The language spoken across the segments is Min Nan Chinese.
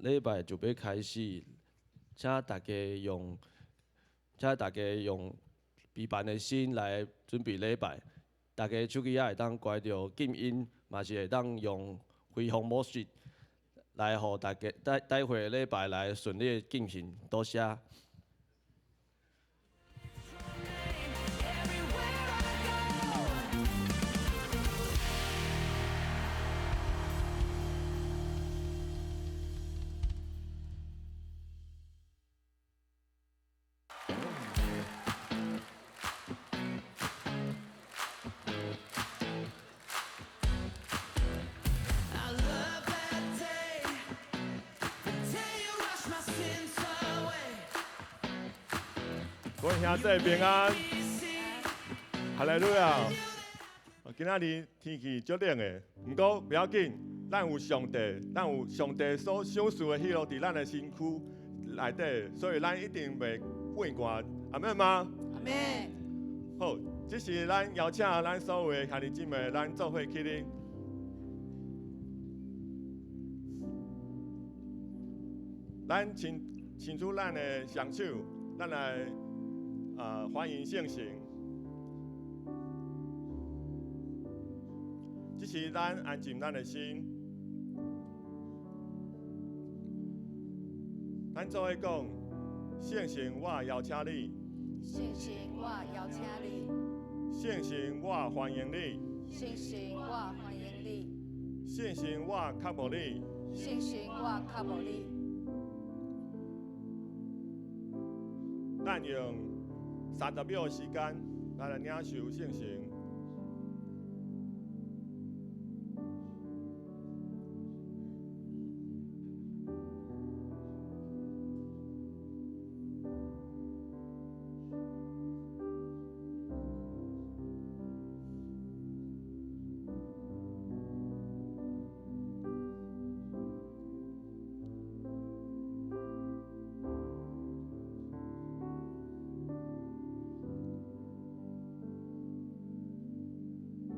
禮拜就欲開始，請大家用備辦的心來準備禮拜。大家手機仔會當關著靜音，嘛是會當用飛行模式來，予大家待待會禮拜來順利進行。多謝。各位兄弟平安，哈利路亞！今仔日天氣足冷的，毋過不要緊，咱有上帝，咱有上帝所賞賜的喜樂佇咱的身軀內底，所以咱一定袂變寒。阿們嗎？阿們。好，這時咱邀請咱所有的兄弟姊妹，咱做伙起立。咱伸伸出咱的雙手，咱來歡迎聖神。這時咱安靜咱的心，咱做伙講：聖神，我邀請你。聖神，我邀請你。聖神，我歡迎你。聖神，我歡迎你。聖神，我渴慕你。聖神，我渴慕你。咱用30秒的時間，咱來領受聖神。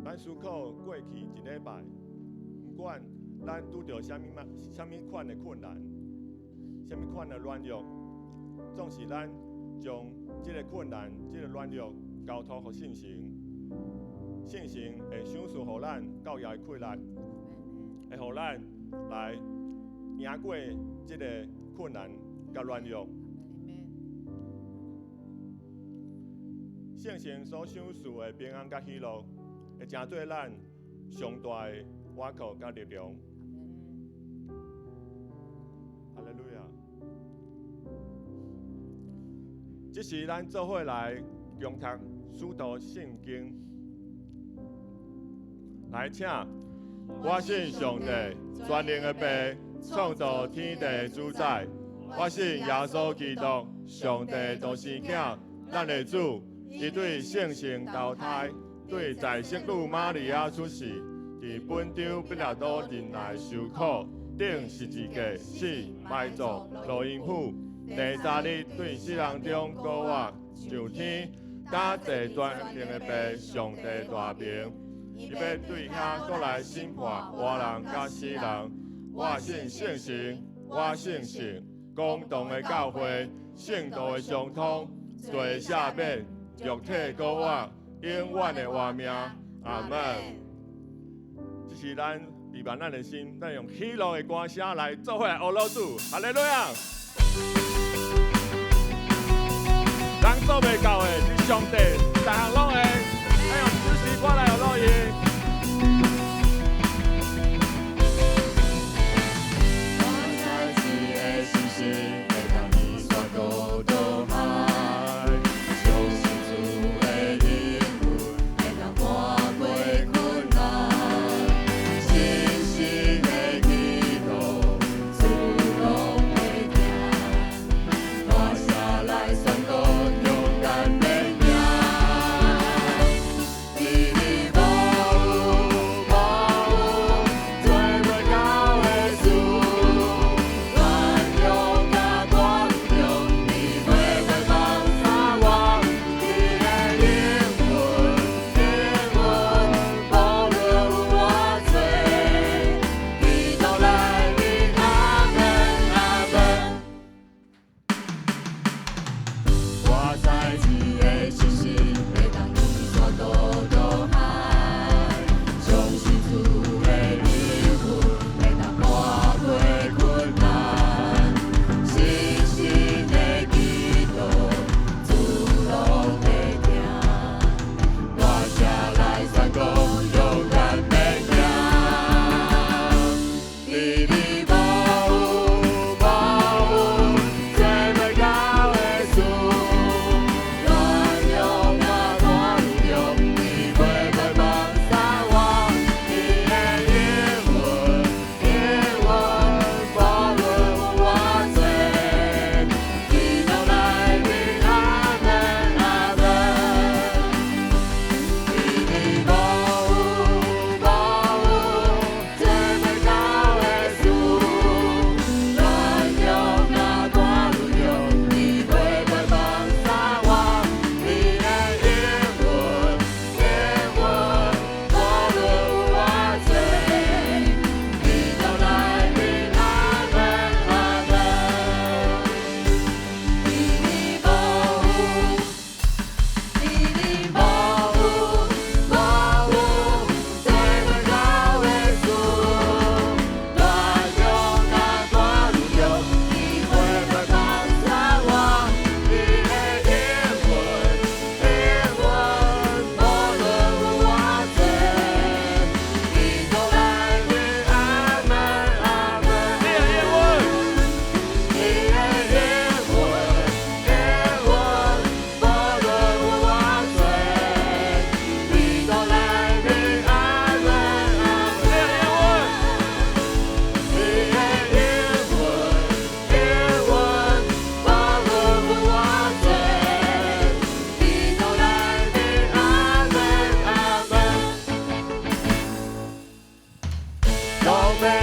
咱思考過去一禮拜，毋管咱拄著啥物物、啥物款的困難，啥物款的軟弱，總是咱將這个困難、這个軟弱交託予聖神，聖神會賞賜予咱夠額的氣力，會予咱來贏過這个困難佮軟弱。聖神所賞賜的平安佮喜樂，會成做咱上大的倚靠佮力量。哈利路亞！這時咱做伙來共讀使徒聖經，來請。我信上帝，全能的父，創造天地的主宰。我信耶穌基督，上帝獨生囝，咱的主。伊對聖神投胎，對在聖女瑪利亞出世，佇本丟彼拉多忍耐受苦，釘十字架死，埋葬，落陰府，第三日對死人中復活，上天，搭坐全能的父上帝大明，伊欲對遐閣來審判活人佮死人。我信聖神，我信聖公同的教會，聖徒的相通，罪赦免，肉體復活，永遠的活命。阿們。這是咱備辦咱的心，咱用喜樂的歌聲來做伙來學老主。哈利路亞！人做袂到的，是上帝，逐項攏會。咱用這首歌來學老伊。我知一个信心會當你山過渡海，相信主的應允會當看過困難，信心的祈禱主攏會聽，大聲來宣告勇敢免驚。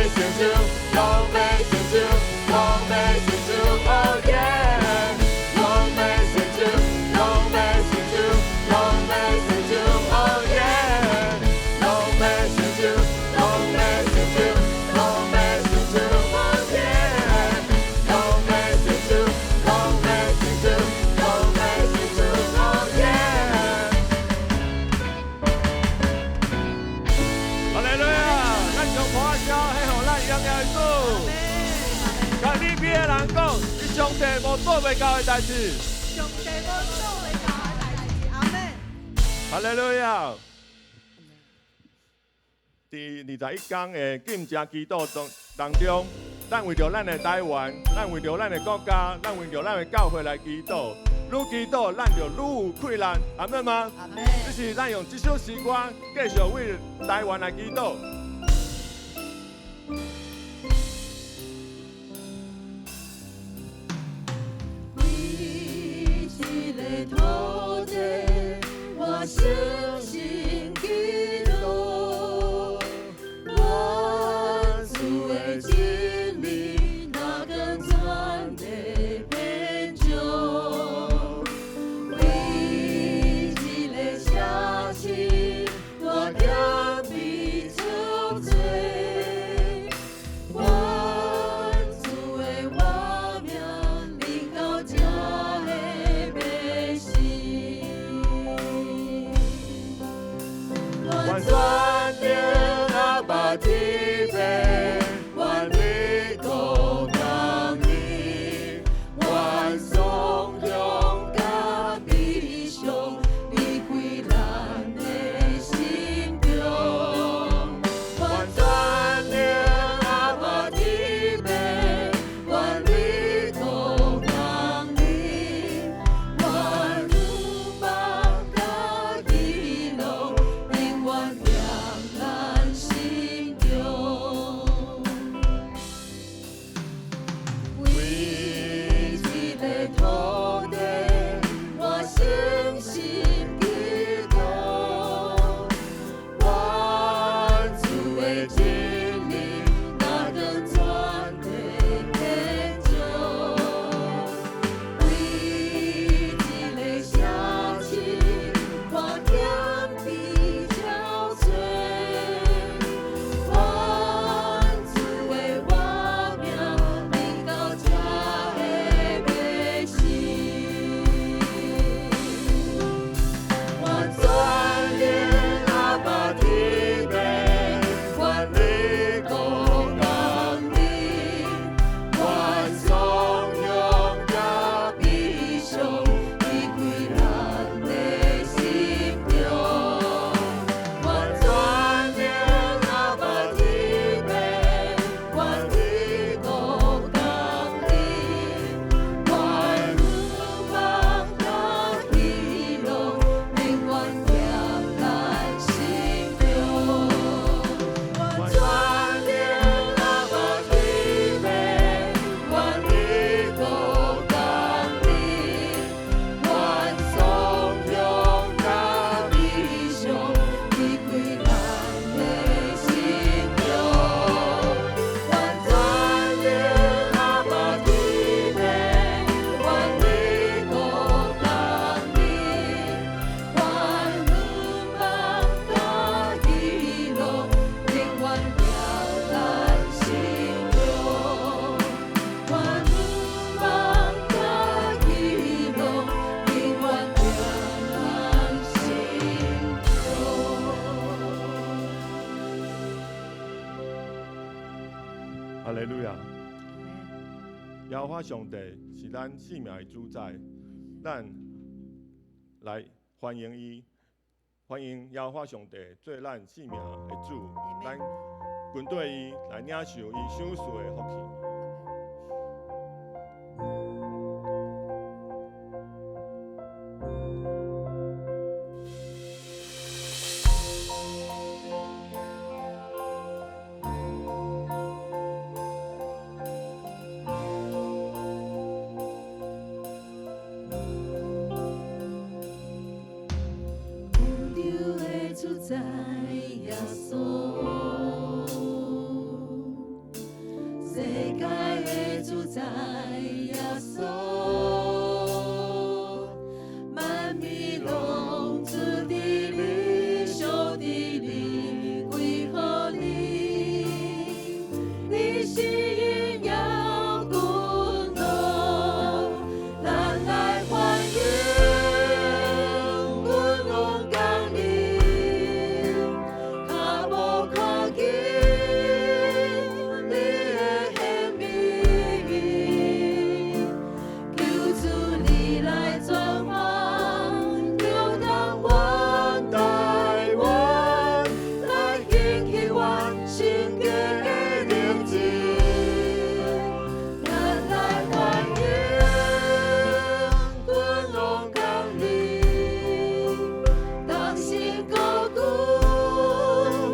成就，拢欲成就，拢欲成就，Oh yeah！拢欲成就，拢欲成就，拢欲成就，Oh yeah！拢欲成就，拢欲成就，拢欲成就，Oh yeah！拢欲成就，拢欲成就，拢欲成就，Oh yeah！哈利路亚！咱将破痟，彼予咱荣耀的主。共你边的人讲，你上帝無做袂到的代誌。上帝無做袂到的代誌，阿們。哈利路亞！佇21工的禁食祈禱當中，咱為著咱的台灣，咱為著咱的國家，咱為著咱的教會來祈禱。愈祈禱，咱就愈有氣力，阿們嗎？阿們。這是咱用這首詩歌繼續為台灣來祈禱。為這个土地，我相信基督，願主的真理若光全地遍照。為這个城市，我谦卑贖罪，願主的活命臨到這个百姓。願全能阿爸天父，願你國降臨，願頌榮佮悲傷離開咱的心中。願全能阿爸天父，願你國降臨，願盼望佮喜樂永遠踮咱心中。為這个土地，我相信基督，願主的真理若光全地遍照。為這个城市，我謙卑憔悴，願主的活命臨到這个百姓。願全能阿爸天父，願你國降臨，願頌榮佮悲傷離開咱的心中。願全能阿爸天父，願你國降臨，願盼望佮喜樂永遠踮咱心中。願全能阿爸天父，願你國降臨，願頌榮佮悲傷離開咱的心中。願全能阿爸天父，願你國降臨，願盼望佮喜樂永遠踮咱心中。願盼望佮喜樂永遠踮咱心中。哈利路亞！耶和華上帝是咱生命的主宰，咱來歡迎伊，歡迎耶和華上帝做咱生命的主，咱跟綴伊來領受伊賞賜的福氣。有的主宰耶穌，宰耶穌，萬民攏主佇你，上帝你歸予你，你是榮耀君王，咱來歡迎君王降臨，較無看見你的顯明，求主你來轉化，就當阮台灣來興起阮聖潔的寧靜，咱來歡迎君王降臨，同心高舉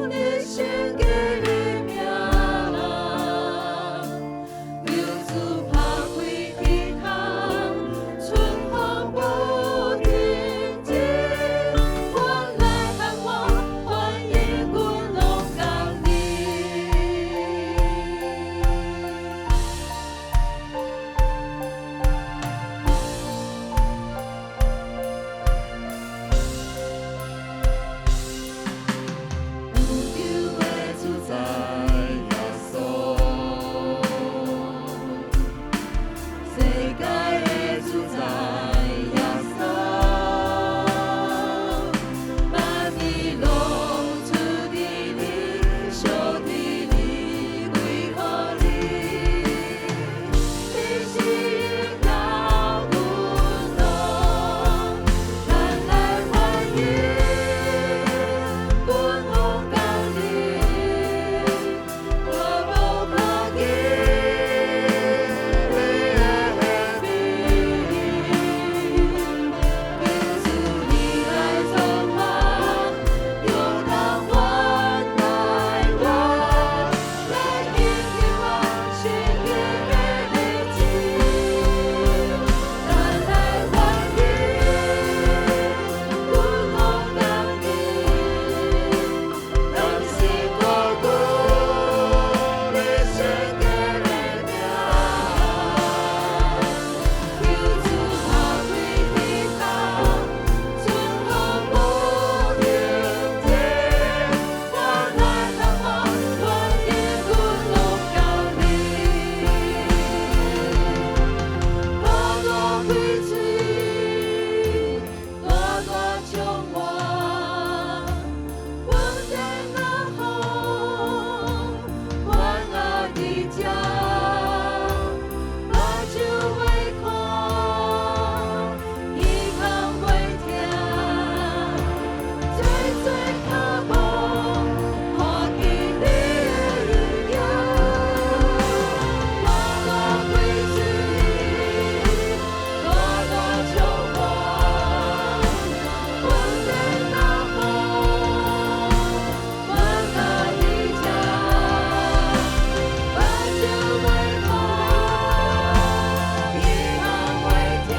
你聖潔的名，求主拍開天空，春風無停止，阮來喊我歡迎君王降臨。有救的主宰耶穌，世界的主宰耶穌，萬民攏主佇你，上帝你歸予你，你是榮耀君王，咱來歡迎君王降臨，我無看見你的顯明，求主你來轉化，就當阮台灣來興起阮聖潔的寧靜，咱來歡迎君王降臨，同心高舉你聖潔的名，求主拍開天空，春風無停止，阮來喊我歡迎君王降臨。大大開喙，大大充滿，阮天若雨，阮也佇這，目睭袂看，耳孔袂聽，濟濟跤步，看見你的榮耀。大大開喙，大大充滿，阮天若雨，阮也佇這，目睭袂看，耳孔袂聽，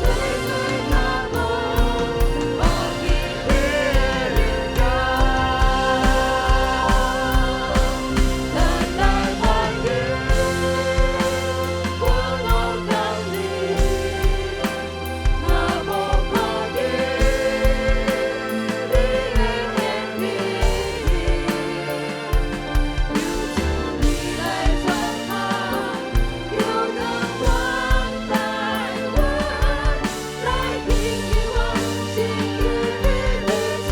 濟濟跤步，看見你的榮耀。咱來歡迎君王降臨，若無看見你的顯明，求主你來轉化，就當阮台灣來興起阮聖潔的寧靜，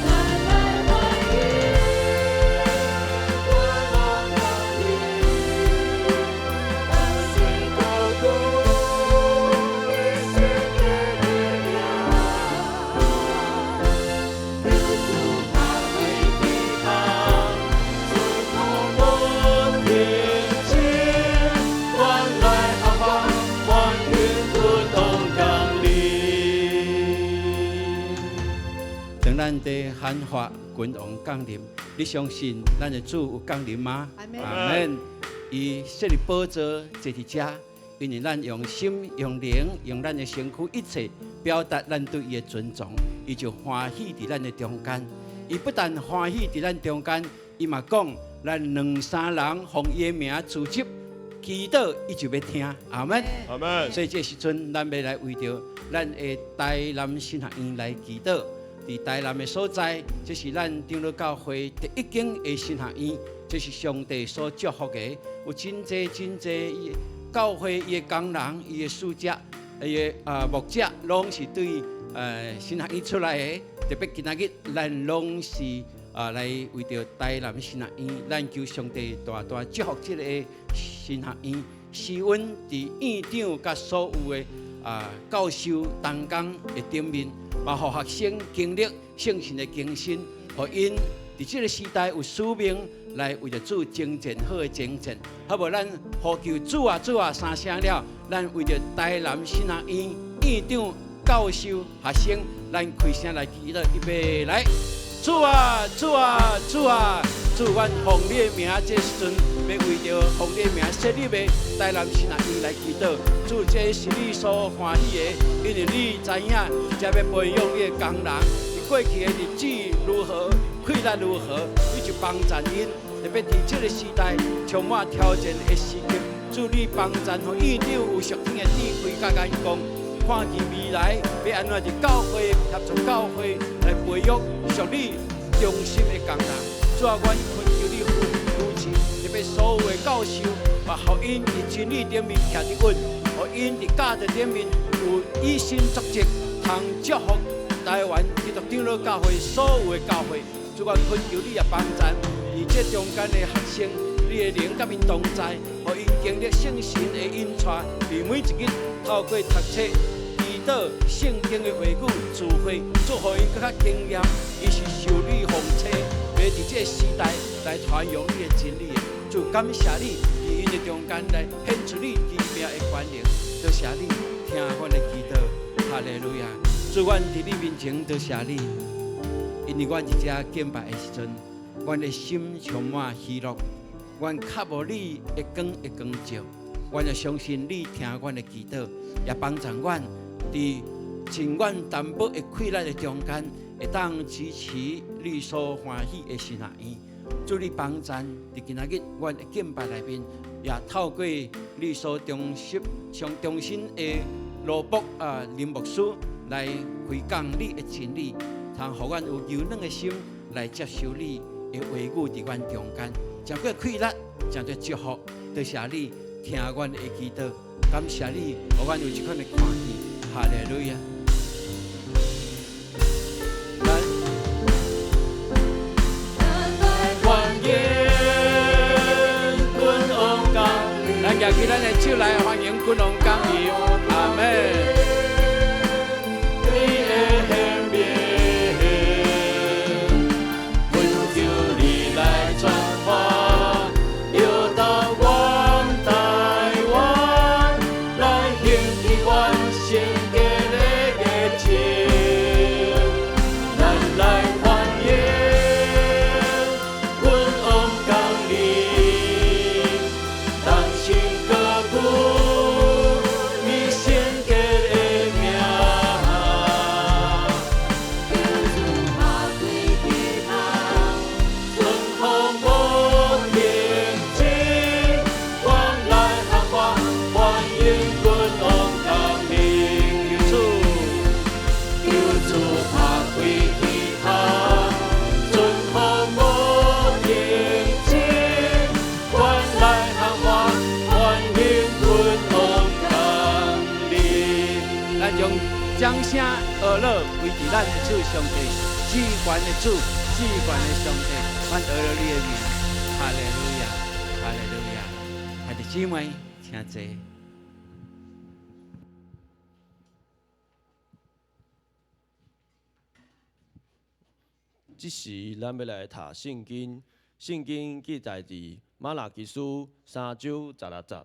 咱來歡迎君王降臨，同心高舉你聖潔的名，求主拍開天空，春風無停止，阮來喊我歡迎君王降臨。當咱佇喊話君王降臨，你相信咱的主有降臨嗎？阿們。阿們。伊設立寶座坐佇遮，因為咱用心、用靈、用咱的身軀一切表達咱對伊的尊重，伊就歡喜佇咱的中間。伊不但歡喜佇咱中間，伊嘛講，咱兩三人奉伊的名聚集祈禱，伊就欲聽。阿門。阿門。所以這時陣，咱欲來為著咱的台南神學院來祈禱。佇台南的所在，這是咱長老教會第一間的神學院，這是上帝所祝福的。有真濟真濟教會伊的工人、伊的使者、伊的牧者，攏是對神學院出來的。特別今仔日，咱攏是來為著台南神學院，咱求上帝大大祝福這個神學院，使阮佇院長佮所有的教授同工的頂面，嘛，予學生經歷聖神的更新，予𪜶佇這個時代有使命來為著主征戰，好的征戰。好無？咱呼求主啊主啊三聲了，咱為著台南神學院院長、教授、學生，咱開聲來祈禱，預備來！主啊主啊主啊！主，阮奉你的名，這時陣欲為著奉你的名設立的台南神學院來祈禱。主，這是你所歡喜的，因為你知影，才欲培養你的工人。佇過去的日子如何，困難如何，你就幫贊𪜶。特別佇這個時代充滿挑戰的時刻，主你幫贊，予院長有屬天的智慧佮眼光，看見未來欲按怎佇教會協助教會來培育屬你忠心的工人。主啊，阮懇求你扶持，特別所有的教授，嘛，予𪜶佇真理頂面徛得穩，予𪜶佇教導頂面有以身作則，通祝福台灣基督長老教會所有的教會。主啊，懇求你也幫贊，佇這中間的學生，你的靈佮𪜶同在，予𪜶經歷聖神的引帶，佇每一日透過讀冊、祈禱、聖經的話語、聚會，祝福𪜶閣較經驗，伊是受你奉差，欲佇這個時代來傳揚你的真理的。主感謝你，佇𪜶的中間來顯出你奇妙的權能。多謝你聽阮的祈禱，哈利路亞！主，阮佇你面前多謝你，因為阮佇遮敬拜的時陣，阮的心充滿喜樂，阮渴慕你的光會光照，阮也相信你聽阮的祈禱，也幫助阮佇情願淡薄的困難的中間，會當支持你所歡喜的神學院。主你幫贊，佇今仔日阮的敬拜內面，也透過你所忠實、上忠心的羅卜林牧師來回講你的真理，通予阮有柔軟的心來接受你的話語佇阮中間，誠過氣力，誠過祝福，多謝你聽阮的祈禱，感謝你，予阮有這款的看見，哈利路亞。歡迎君王降臨，咱舉起咱的手來歡迎君王降臨，阿們。你的顯明，懇求你來傳話，搖到阮台灣，來興起阮聖潔的熱情，咱來歡迎君王降臨，同聲高舉你聖潔的名。求主打開天窗，春風無停止，阮來喊話，歡迎君王降臨。求主，求主打開天窗，春風無停止，阮來喊話，歡迎君王降臨。咱將掌聲呵樂歸佇咱的主上帝，至懸的主，至懸的上帝，阮呵樂你的名，哈利路亞，哈利路亞。兄弟姊妹，請坐。這時，咱欲來讀聖經。聖經記載佇瑪拉基書三章十六節，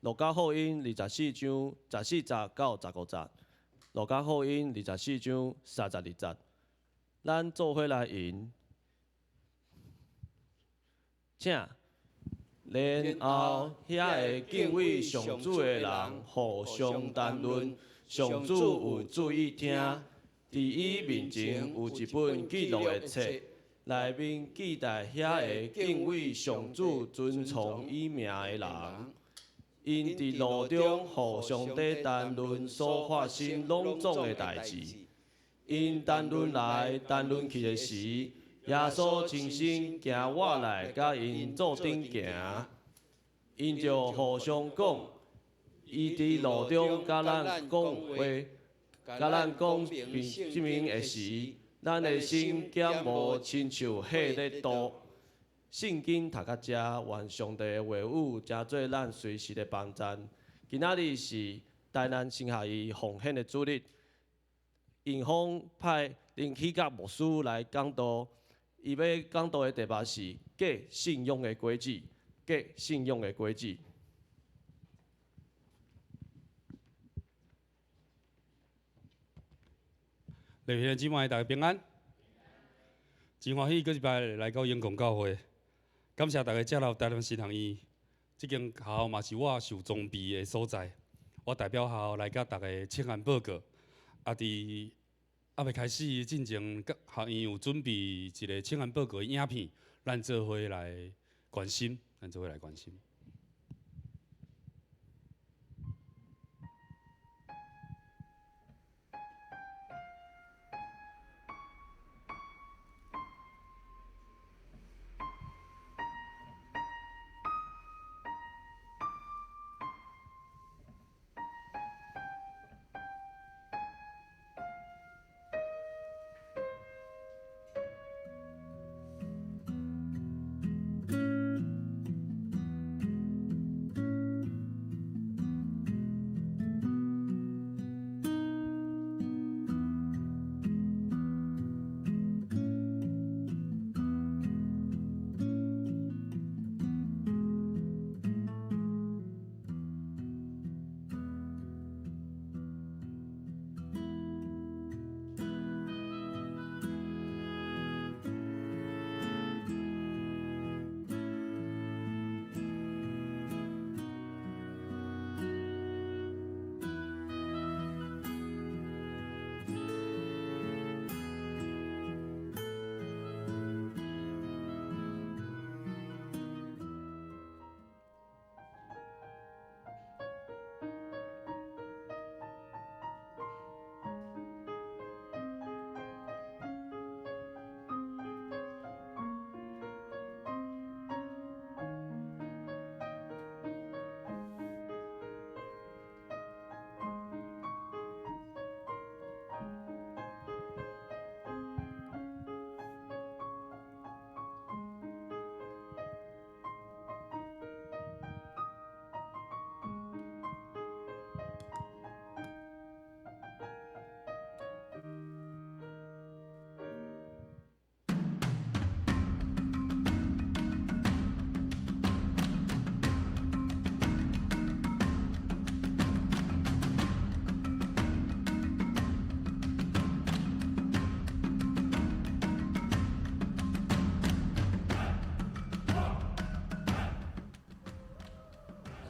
路加福音24章14節到15節，路加福音24章32節。咱做伙來吟，請。然後，遐个敬畏上主的人互相談論，上主有注意聽。佇伊面前有一本記錄的冊，內面記載遐个敬畏上主、尊崇伊名的人，𪜶佇路中予上帝談論所發生攏總的代誌。𪜶談論來談論去的時，耶穌親身行倚來，佮𪜶做陣行。𪜶就互相講，伊佇路中佮咱講話，佮咱講明證明的時，咱的心敢無親像火咧燒。聖經讀到遮，願上帝的話語成做咱隨時的幫贊。今仔日是台南神學院奉獻的主日，院方派林啟覺牧師來講道，伊欲講道的題目是結信仰的果子，結信仰的果子。各位兄弟姊妹，大家平安。真歡喜，閣一擺來到英國教會，感謝大家接納台南神學院。這間學校嘛是我受裝備的所在，我代表學校來佮大家請安報告。啊，佇猶未開始進前，學院有準備一个請安報告的影片，咱做伙來關心，咱做伙來關心。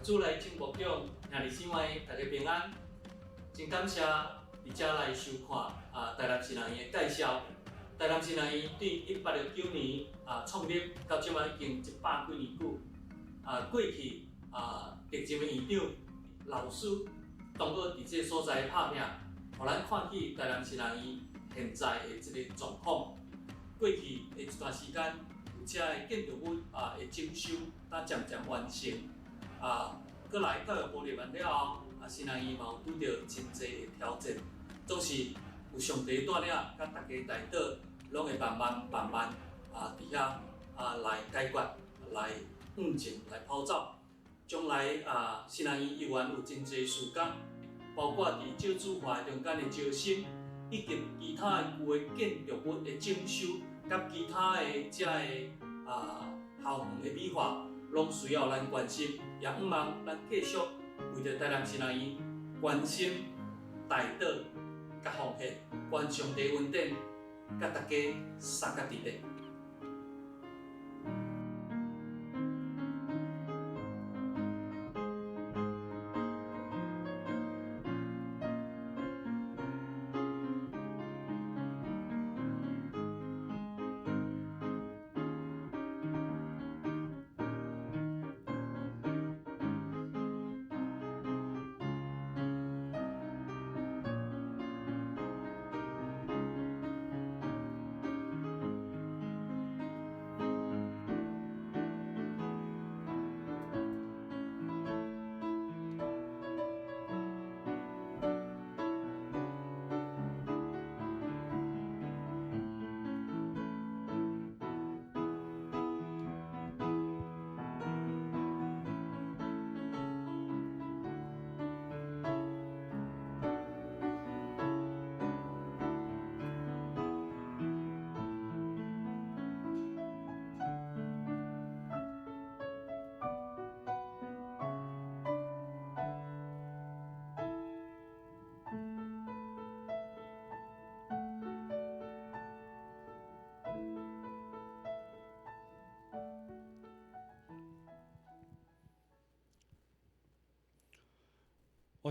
主內請牧長，兄弟姊妹，大家平安。真感謝佇遮來收看啊，台南神學院的介紹。台南神學院對1869年啊創立，到這擺已經100幾年久。啊，過去啊，歷任的院長、老師，當過佇這个所在拍拼，予咱看見台南神學院現在的這个狀況。過去的一段時間，有遮的建築物啊的整修，才漸漸完成。啊，閣來教育部入來了後，啊，神學院嘛有拄著真濟的挑戰，總是有上帝帶領，佮大家代禱，攏會慢慢慢慢啊，佇遐啊來解決，來向前來跑走。將來啊，神學院猶原有真濟事工，包括佇少子化中間的招生，以及其他的舊的建築物的整修，佮其他的遮个啊校園的美化。攏需要咱關心，也向望咱繼續為著台南神學院關心、代禱、佮奉獻，願上帝恩典，佮大家相佮佇咧。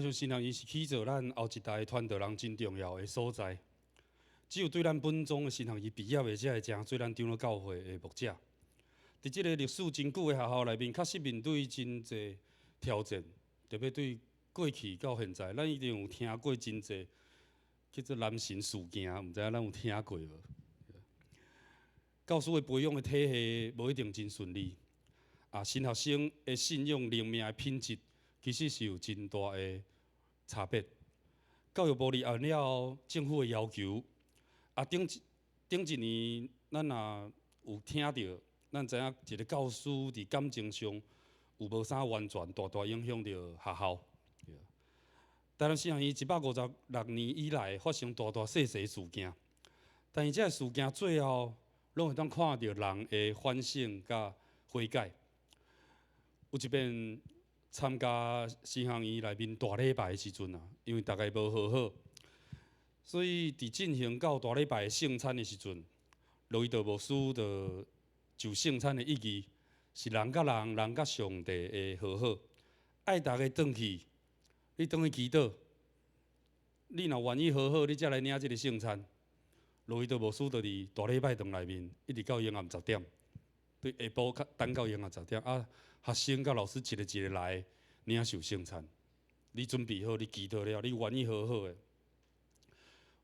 我想神學院是起造咱後一代傳道人真重要的所在。只有對咱本宗的神學院畢業的，才會成做咱長老教會的牧者。佇這個歷史真久的學校內面，確實面對真濟挑戰，特別對過去到現在，咱一定有聽過真濟叫做男神事件，毋知影咱有聽過無？教師的培養的體系無一定真順利，啊，神學生的信仰靈命的品質，其實是有真大的差別。教育部立案了後，政府的要求，啊，頂頂一年，咱若有聽著，咱知影一個教師佇感情上有無啥完全，大大影響著學校。台南神學院156年以來發生大大細細事件，但是這个事件最後攏會當看著人的反省佮悔改。有一遍參加神學院內面大禮拜的時陣啊，因為逐家無和好，所以佇進行到大禮拜的聖餐的時陣，路易德牧師就就聖餐的意義是人佮人、人佮上帝的和好，愛逐家轉去，你轉去祈禱，你若願意和好，你才來領這个聖餐。路易德牧師就佇大禮拜堂內面，一直到暝暗十點，對下晡較等到暝暗十點，啊，學生佮老師一个一个來領受聖餐。你準備好，你祈禱了，你願意和好的。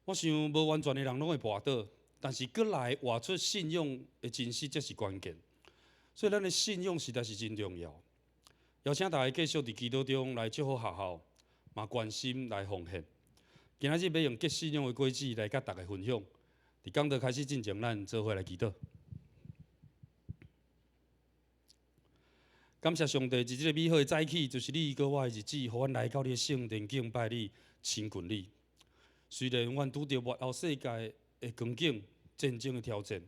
我想無完全的人攏會跋倒，但是閣來活出信仰的真實，才是關鍵。所以咱的信仰實在是真重要。邀請大家繼續佇祈禱中來祝福學校，嘛關心來奉獻。今仔日欲用結信仰的果子來佮大家分享。佇講道開始進前，咱做伙來祈禱。感謝上帝，佇這個美好的早起，就是你閣我的日子，予阮來到你的聖殿敬拜你、親近你。雖然阮拄著末後世界的光景、戰爭的挑戰，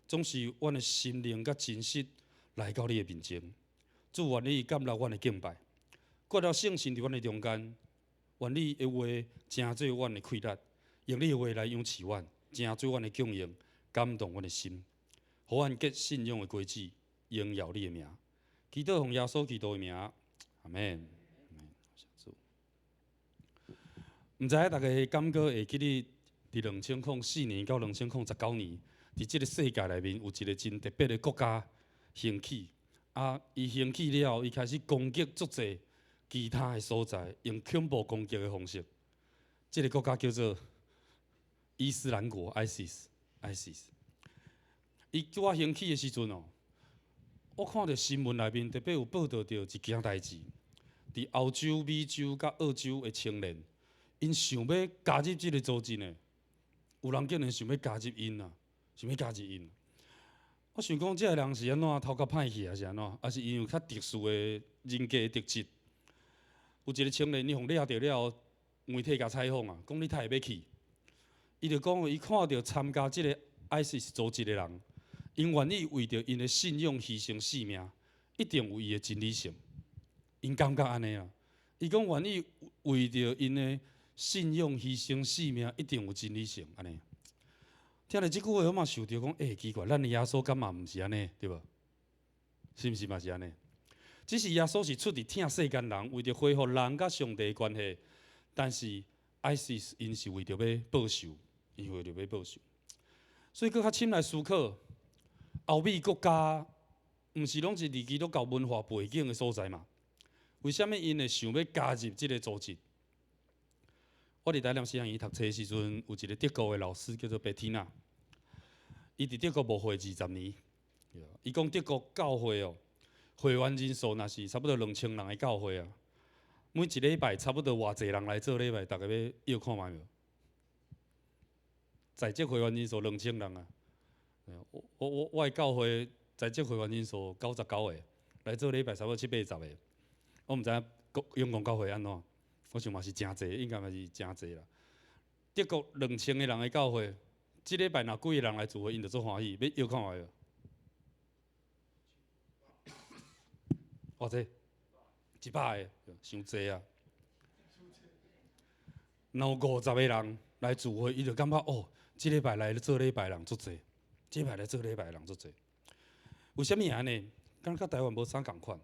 總是阮的心靈佮真實來到你的面前。主，願你接納阮的敬拜，割了聖神佇阮的中間，願你的話成做阮的氣力，用你的話來養飼阮，成做阮的供應，感動阮的心，予阮結信仰的果子，榮耀你的名。祈禱奉耶穌基督的名，阿們。毋知影大家敢閣會記得，佇2004年到2019年，佇這个世界內面有一个真特別的國家興起。啊，伊興起了後，伊開始攻擊足濟其他的所在，用恐怖攻擊的方式。這个國家叫做伊斯蘭國（ISIS）。ISIS。伊拄仔興起的時陣哦，我看著新聞內面特別有報導著一件代誌，佇歐洲、美洲佮澳洲的青年，𪜶想欲加入這个組織呢，有人竟然想欲加入𪜶啊，想欲加入𪜶。我想講，這个人是按怎頭殼歹去，還是按怎？還是𪜶有較特殊的人格的特質？有一个青年，伊予掠著了後，媒體共採訪啊，講你呾會欲去？伊就講，伊看著參加這个 ISIS 組織的人，𪜶願意為著𪜶的信仰犧牲性命，一定有伊的真理性。𪜶感覺按呢啊？伊講願意為著𪜶的信仰犧牲性命，一定有真理性，按呢。聽著這句話，我嘛想著講，欸，奇怪，咱的耶穌敢嘛毋是按呢，對無？是毋是嘛是按呢？只是耶穌是出佇疼世間人，為著恢復人佮上帝的關係。但是 ISIS 𪜶是為著欲報仇，𪜶為著欲報仇。所以閣較深來思考，歐美國家毋是攏是佇基督教文化背景的所在嘛？為啥物𪜶會想欲加入這个組織？我佇台南神學院讀冊的時陣，有一个德國的老師叫做貝蒂娜，伊佇德國牧會20年。伊講德國教會哦，會員人數若是差不多2000人的教會啊，每一禮拜差不多偌濟人來做禮拜，大家欲臆看覓無？在職會員人數2000人啊！我的教會在職會員人數99個，來做禮拜差不多七八十个。我毋知影永光教會按怎，我想嘛是誠濟，應該嘛是誠濟啦。德國2000个人的教會，這禮拜若幾个人來聚會，𪜶就足歡喜，欲臆看覓無？偌濟？100个，傷濟啊！若有50个人來聚會，伊就感覺哦，這禮拜來做禮拜人足濟，這禮拜來做禮拜人足濟。為啥物按呢？敢佮台灣無啥仝款？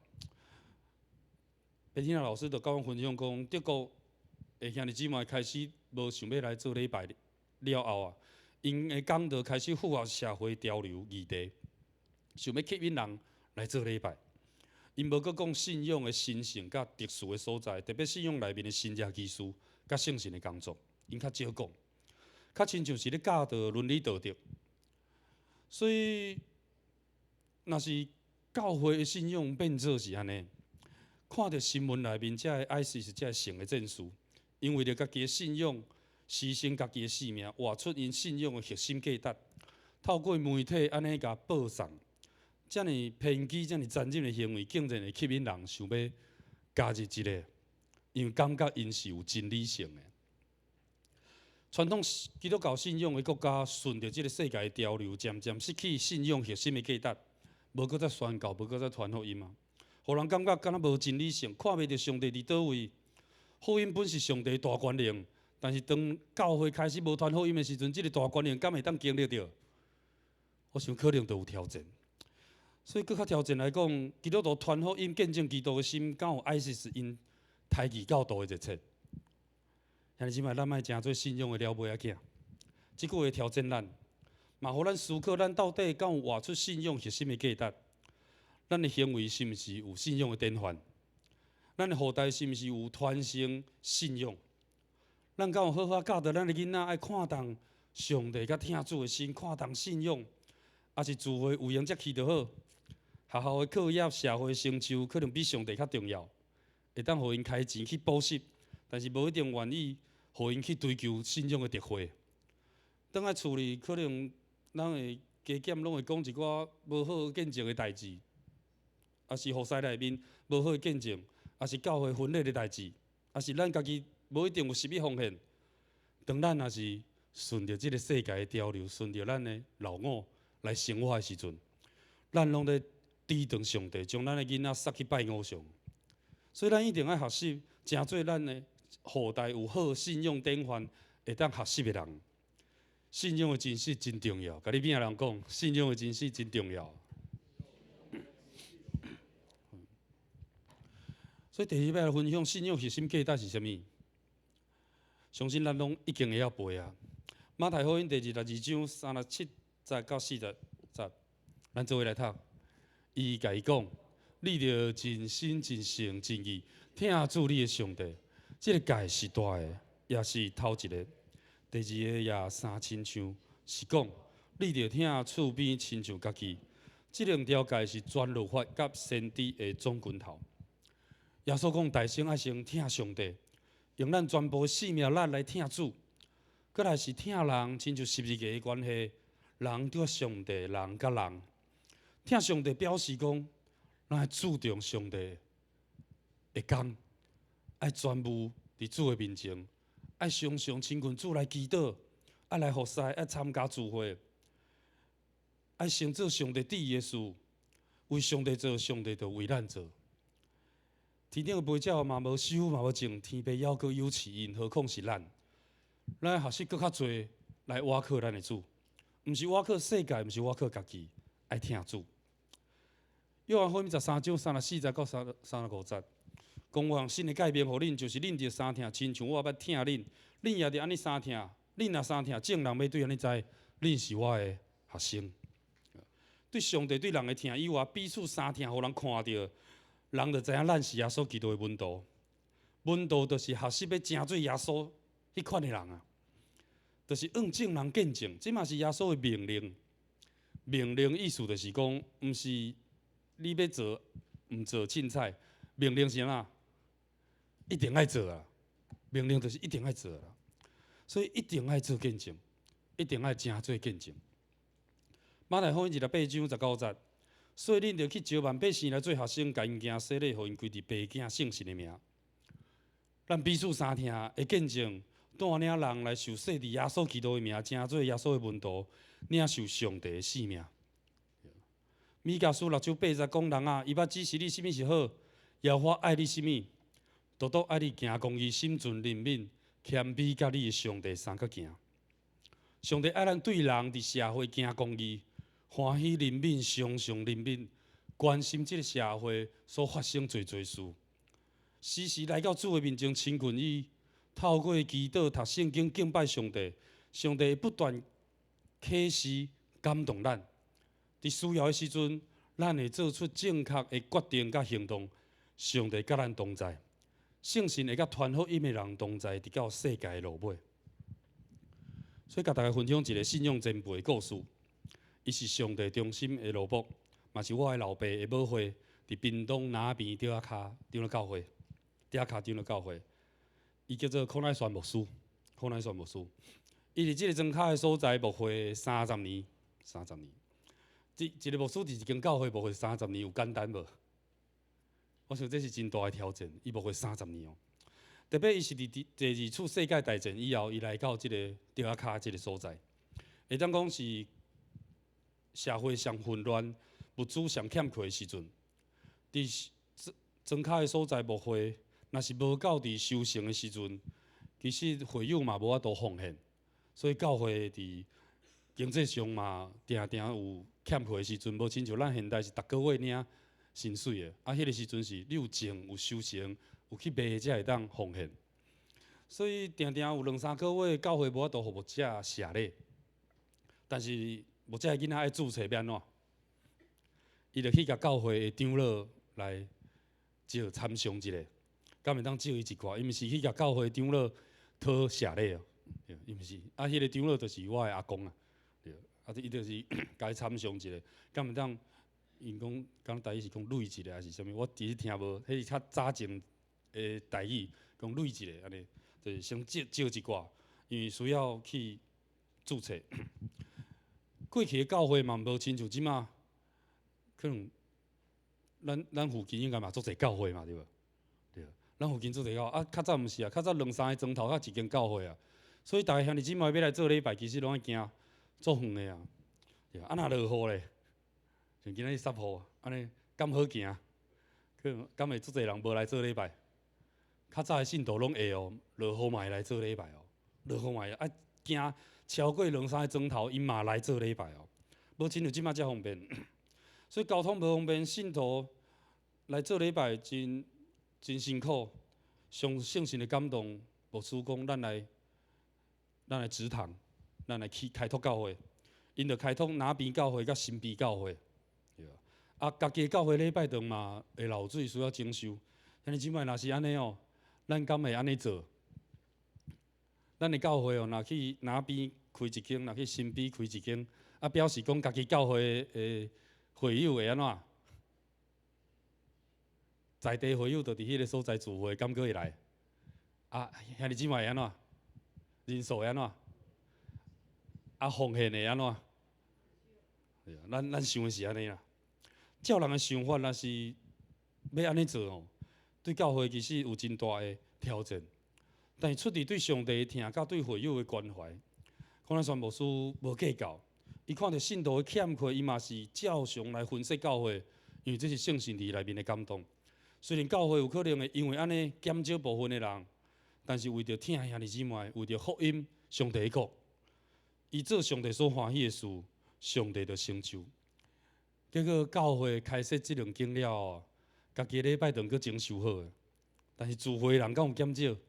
白天老師就佮阮分享講，德國的兄弟姊妹開始無想欲來做禮拜了後啊，𪜶的講道開始符合社會潮流議題，想欲吸引人來做禮拜。𪜶無閣講信仰的神聖佮特殊的所在，特別信仰內面的神蹟奇事佮聖神的工作，𪜶較少講，較親像是咧教導倫理道德。所以，若是教會的信仰變做是按呢，看著新聞內面遮的 ISIS 遮的性的戰士，𪜶為著家己的信仰，犧牲家己的性命，活出𪜶信仰的核心價值，透過媒體按呢共報送，遮爾偏激、遮爾殘忍的行為，竟然會吸引人想欲加入這个，因為感覺𪜶是有真理性的。傳統基督教信仰的國家，順著這个世界的潮流，漸漸失去信仰核心的價值，無閣再宣教，無閣再傳福音啊，予人感覺敢若無真理性，看袂著上帝佇佗位。福音本是上帝大權能，但是當教會開始無傳福音的時陣，這个大權能敢會當經歷著？我想可能就有挑戰。所以，閣較挑戰來講，基督徒傳福音、見證基督的心，敢有 ISIS 𪜶刣異教徒的熱切？兄弟姊妹，咱愛成做信仰的老尾仔囝。這句話挑戰咱，嘛予咱思考，咱到底敢有活出信仰核心的價值？咱的行為是毋是有信仰的典範？咱的後代是毋是有傳承信仰？咱敢有好好教導咱的囡仔愛看重上帝佮疼主的心，看重信仰，抑是聚會有閒才去就好？學校的課業、社會成就可能比上帝較重要，會當予𪜶開錢去補習，但是無一定願意予𪜶去追求信仰的特會。轉來厝裡，可能咱會加減攏會講一寡無好見證的代誌，抑是服侍內面無好的見證，抑是教會分裂的代誌，抑是咱家己無一定有十一奉獻。當咱若是順著這个世界的潮流，順著咱的老我來生活的時陣，咱攏咧抵擋上帝，將咱的囡仔捒去拜偶像。所以咱一定愛學習，成做咱的後代有好信仰典範，會當學習的人。信仰的真實真重要，共你邊仔人講，信仰的真實真重要。所以第二擺來分享信仰核心價值是啥物？相信咱攏已經會曉背啊。馬太福音第二十二章三十七節到四十節，咱做伙來讀。伊共伊講：你著盡心、盡性、盡意疼主你的上帝。這个誡是大的，也是頭一个。第二个也相親像，是講你著疼厝邊親像家己。這兩條誡是全律法佮先知的總拳頭。耶穌講：大先愛先疼上帝，用咱全部性命力來疼主。閣來是疼人，親像十字架的關係，人對上帝，人佮人。疼上帝表示講，咱愛注重上帝的工，愛專注佇主的面前，愛常常親近主來祈禱，愛來服侍，愛參加聚會，愛先做上帝旨意的事，為上帝做，上帝就為咱做。天頂的飛鳥嘛無收嘛無種，天父猶閣有飼𪜶，何況是咱？咱愛學習閣較濟來倚靠咱的主，毋是倚靠世界，毋是倚靠家己，愛疼主。約翰福音十三章三十四節到三十五節，講我用新的誡命予恁，就是恁著相疼，親像我捌疼恁，恁也著按呢相疼。恁若相疼，眾人欲對按呢知，恁是我的學生。對上帝對人的疼以外，彼此相疼，予人看著，人就知影咱是耶穌基督的門徒。門徒就是學習欲成做耶穌彼款的人啊，就是向眾人見證。這嘛是耶穌的命令。命令意思就是講，毋是你欲做，毋做凊彩。命令是啥？一定愛做啊！命令就是一定愛做啦。所以一定愛做見證，一定愛成做見證。馬太福音二十八章十九節，所以恁著去招萬百姓來做學生，共𪜶行洗禮，予𪜶歸佇父子聖神的名。咱彼此相疼的見證，帶領人來受洗佇耶穌基督的名，成做耶穌的門徒，領受上帝的性命。彌迦書六章八節講人啊，伊捌指示你啥物是好，耶和華愛你啥物，獨獨愛你行公義、心存憐憫、謙卑，佮你的上帝相佮行。上帝愛咱對人佇社會行公義，歡喜憐憫、常常憐憫，關心這个社會所發生濟濟事，時時來到主的面前親近伊，透過祈禱、讀聖經、敬拜上帝，上帝會不斷啟示感動咱。佇需要的時陣，咱會做出正確的決定佮行動。上帝佮咱同在，聖神會佮傳福音的人同在，直到世界的落尾。所以，共大家分享一个信仰前輩的故事。伊是上帝忠心的奴僕，嘛是我的老爸的母會，佇屏東那邊竹仔跤長老教會，竹仔跤長老教會。伊叫做孔乃宣牧師，孔乃宣牧師。伊佇這个莊跤的所在牧會三十年，三十年。一一个牧師佇一間教會牧會三十年，有簡單無？我想這是真大的挑戰。伊牧會三十年哦。特別伊是佇第二次世界大戰以後，伊來到這个竹仔跤這个所在，會當講是社會上混亂、物資上欠缺的時陣，佇莊跤的所在牧會，若是無夠佇收成的時陣，其實會友嘛無法度奉獻，所以教會佇經濟上嘛定定有欠缺的時陣，無親像咱現代是逐个月領薪水的，啊，彼个時陣是你有種有收成，有去賣才會當奉獻，所以定定有兩三个月教會無法度予牧者謝禮，但是牧者的囡仔愛註冊欲按怎？伊就去共教會的長老來借參詳一下，敢會當借伊一寡？伊毋是去共教會長老討謝禮哦，伊毋是，啊，彼个長老就是我的阿公啊，對，啊，伊就是共伊參詳一下，敢會當？𪜶講，敢台語是講累一下還是啥物？我其實聽無，彼是較早前的台語，講累一下按呢，就是先借借一寡，因為需要去註冊。過去的教會嘛無親像這馬，可能咱附近應該嘛足濟教會嘛，對無？對，咱附近足濟教會啊，較早毋是啊，較早兩三个莊頭才一間教會啊，所以逐个兄弟姊妹欲來做禮拜，其實攏愛行足遠的啊。對，啊若落雨咧，像今仔日捒雨，按呢敢好行？可能敢會足濟人無來做禮拜？較早的信徒攏會哦，落雨嘛會來做禮拜哦，落雨嘛會啊行超過兩三个鐘頭，𪜶嘛來做禮拜哦。無親像這馬遮方便，所以交通無方便，信徒來做禮拜真真辛苦。上聖神的感動，牧師講咱來植堂，咱來去開拓教會。𪜶就開拓那邊教會佮新埤教會，對啊，家己的教會禮拜堂嘛會漏水，需要整修。兄弟姊妹，若是按呢哦，咱敢會按呢做？咱的教會哦，若去那邊開一間，若去新埤開一間，啊，表示講家己教會的會友會按怎？在地會友就佇彼个所在聚會，敢閣會來？啊，兄弟姊妹會按怎？人數會按怎？啊，奉獻會按怎？咱想的是按呢啦。照人的想法，若是欲按呢做哦，對教會其實有真大的挑戰。但是出佇對上帝的疼，佮對會友的關懷，孔乃宣牧師無計較。伊看著信徒的欠缺，伊嘛是照常來分設教會，因為這是聖神佇內面的感動。雖然教會有可能會因為按呢減少部分的人，但是為著疼兄弟姊妹，為著福音，上帝的國，伊做上帝所歡喜的事，上帝就成就。結果教會開設這兩間了後，家己禮拜堂閣整修好，但是聚會人敢有減少？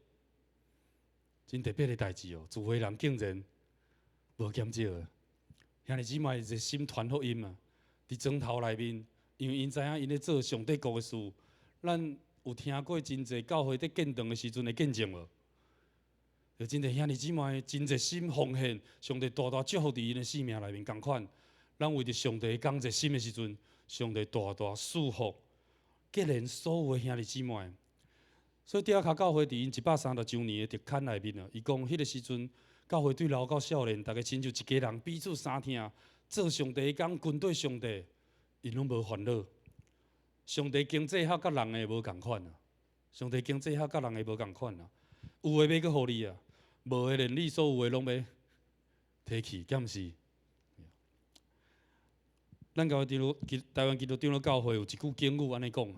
真特別的代誌哦，聚會人竟然無減少。兄弟姊妹熱心傳福音啊，佇莊頭內面，因為𪜶知影𪜶咧做上帝國的事。咱有聽過真濟教會佇建堂的時陣的見證無？有真濟兄弟姊妹真熱心奉獻，上帝大大祝福佇𪜶的生命內面仝款。咱為著上帝工熱心的時陣，上帝大大賜福，結連所有的兄弟姊妹。所以竹仔跤教會佇𪜶130周年的特刊內面啊，伊講彼个時陣，教會對老到少年，逐家親像一家人，彼此相疼，做上帝的工，跟綴上帝，𪜶攏無煩惱。上帝經濟學佮人的無仝款啊！上帝經濟學佮人的無仝款啊！有的欲閣予你啊，無的連你所有的攏欲提去，敢毋是？咱教會長老，台灣基督長老教會有一句警語按呢講：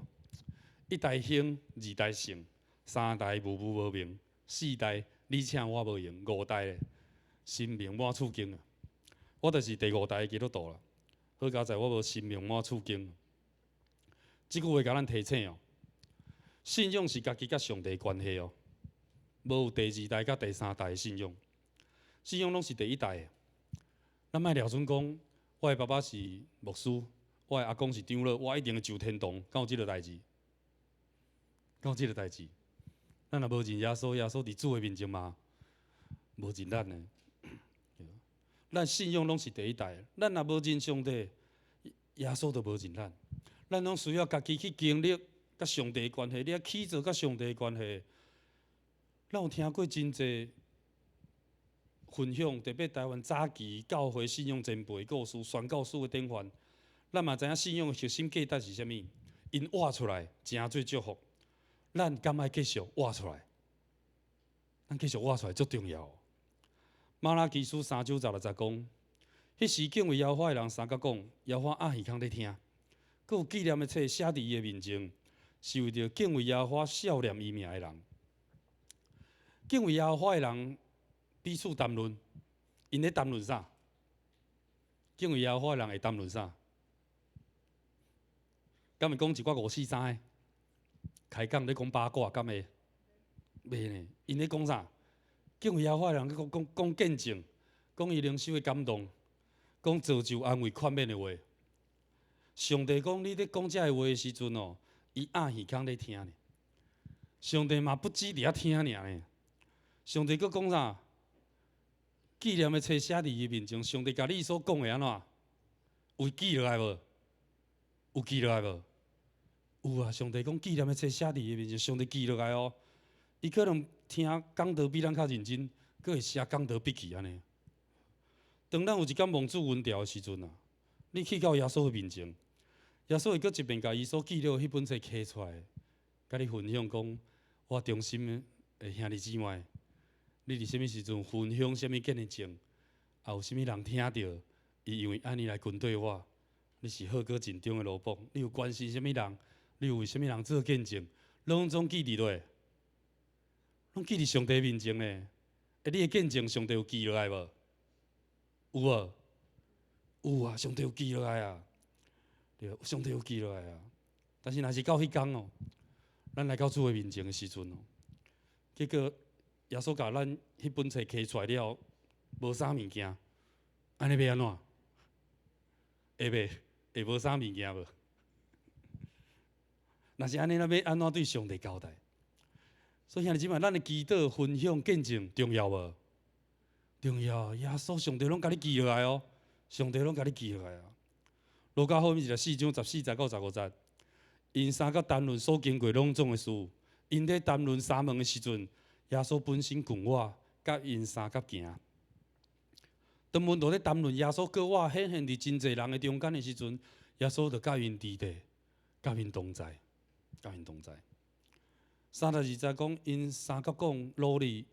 一代興，二代盛，三代無無無明，四代你請我無閒，五代神明滿厝間啊！我就是第五代的基督徒啦。好佳哉，我無神明滿厝間。這句話共咱提醒哦，信仰是家己佮上帝關係哦。無有第二代佮第三代的信仰，信仰攏是第一代的。咱莫掠準講，我的爸爸是牧師，我的阿公是長老，我一定會上天堂，敢有這個代誌？敢有這個代誌？咱若無認耶穌，耶穌佇主的面前嘛，無認咱的。咱信仰攏是第一代，咱若無認上帝，耶穌就無認咱。咱攏需要家己去經歷佮上帝的關係，你愛起做佮上帝的關係。咱有聽過真濟分享，特別台灣早期教會信仰前輩故事、宣教師的典範。咱嘛知影信仰的核心價值是啥物？𪜶活出來，成做祝福。咱敢愛繼續活出來？咱繼續活出來足重要。瑪拉基書三章十六節講，彼時敬畏耶和華的人相佮講，耶和華掩耳孔咧聽，閣有紀念的冊寫佇伊的面前，是為著敬畏耶和華、數念伊名的人。敬畏耶和華的人彼此談論，𪜶咧談論啥？敬畏耶和華的人會談論啥？敢會講一寡五四三的？開講咧講八卦，敢會？袂呢？𪜶咧講啥？敬畏耶和華的人講講講見證，講伊靈修的感動，講造就安慰勸勉的話。上帝講你咧講這个話的時陣哦，伊掩耳孔咧聽呢。上帝嘛不止佇遐聽爾呢。上帝閣講啥？紀念的冊寫佇伊面前，上帝共你所講的按怎？有記落來無？有記落來無？有啊！上帝講紀念的冊寫佇伊面前，上帝記落來哦。伊可能聽講道比咱較認真，閣會寫講道筆記按呢。當咱有一工蒙主恩召的時陣啊，你去到耶穌的面前，耶穌會閣一遍共伊所記錄彼本冊揢出來，共你分享講，我忠心的兄弟姊妹，你佇啥物時陣分享啥物見證，也有啥物人聽著，伊因為按呢來跟綴我，你是好閣盡忠的奴僕，你有關心啥物人，你有為啥物人做見證，攏總記佇佗，攏記佇上帝面前呢。欸，你的見證上帝有記落來無？有無？有啊，上帝有記落來啊。對，上帝有記落來啊。但是若是到彼工哦，咱來到主的面前的時陣哦，結果耶穌共咱彼本冊揢出來了，無啥物件，按呢欲按怎？會袂？會無啥物件無？若是按呢，咱欲按怎對上帝交代？所以兄弟姊妹，咱的祈禱、分享、見證重要無？重要，耶穌上帝攏共你記落來哦，上帝攏共你記落來啊。路加福音二十四章十四節到十五節，𪜶三個談論所經過攏總的事，𪜶咧談論相問的時陣，耶穌本身近我，佮𪜶相佮行。當門徒咧談論耶穌閣活顯現佇真濟人的中間的時陣，耶穌就佮𪜶佇咧，佮𪜶同在，佮𪜶同在。三十二節講，𪜶相佮講，勞利，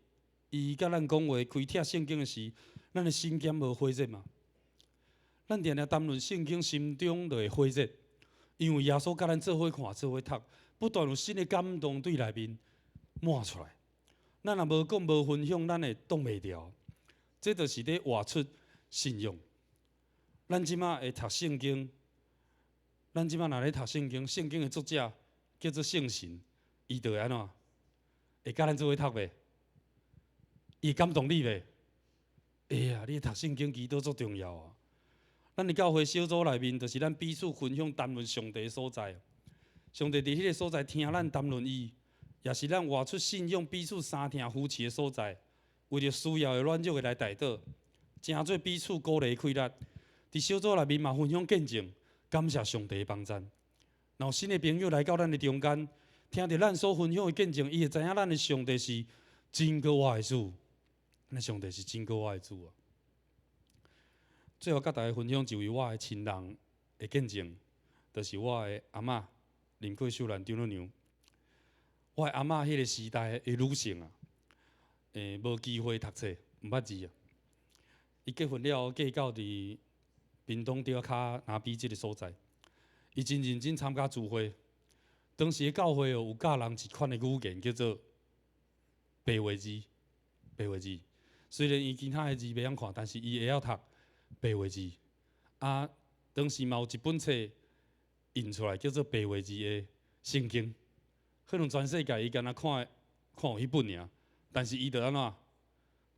伊佮咱講話，開拆聖經的時，咱的心敢無火熱嗎？咱定定談論聖經，心中就會火熱，因為耶穌佮咱做伙看，做伙讀，不斷有新的感動對內面滿出來。咱若無講無分享，咱會擋袂牢。這就是咧活出信仰。咱這馬會讀聖經，咱這馬若咧讀聖經，聖經的作者叫做聖神，伊就會按怎？會佮咱做伙讀袂？伊會感動你袂？會啊！你讀聖經祈禱足重要啊！咱的教會小組內面，就是咱彼此分享談論上帝的所在。上帝佇彼个所在聽咱談論伊，也是咱活出信仰彼此相疼扶持的所在。為著需要的軟弱的來代禱，成做彼此鼓勵氣力。佇小組內面嘛分享見證，感謝上帝的幫贊。若有新的朋友來到咱的中間，聽著咱所分享的見證，伊會知影咱的上帝是真閣活的主，咱的上帝是真閣活的主啊！最後，佮大家分享一位我的親人的見證，就是我的阿嬤林桂秀蘭丈母娘。我的阿嬤彼个時代的女性啊，無機會讀冊，毋捌字啊。伊結婚了後，嫁到佇屏東著跤那比這个所在。伊真認真參加聚會。當時的教會哦，有教人一款的語言叫做白話字，白話字。雖然伊其他的字袂曉看，但是伊會曉讀白話字。啊，當時嘛有一本冊印出來，叫做白話字的聖經。可能全世界伊敢若看看有彼本爾，但是伊就按怎？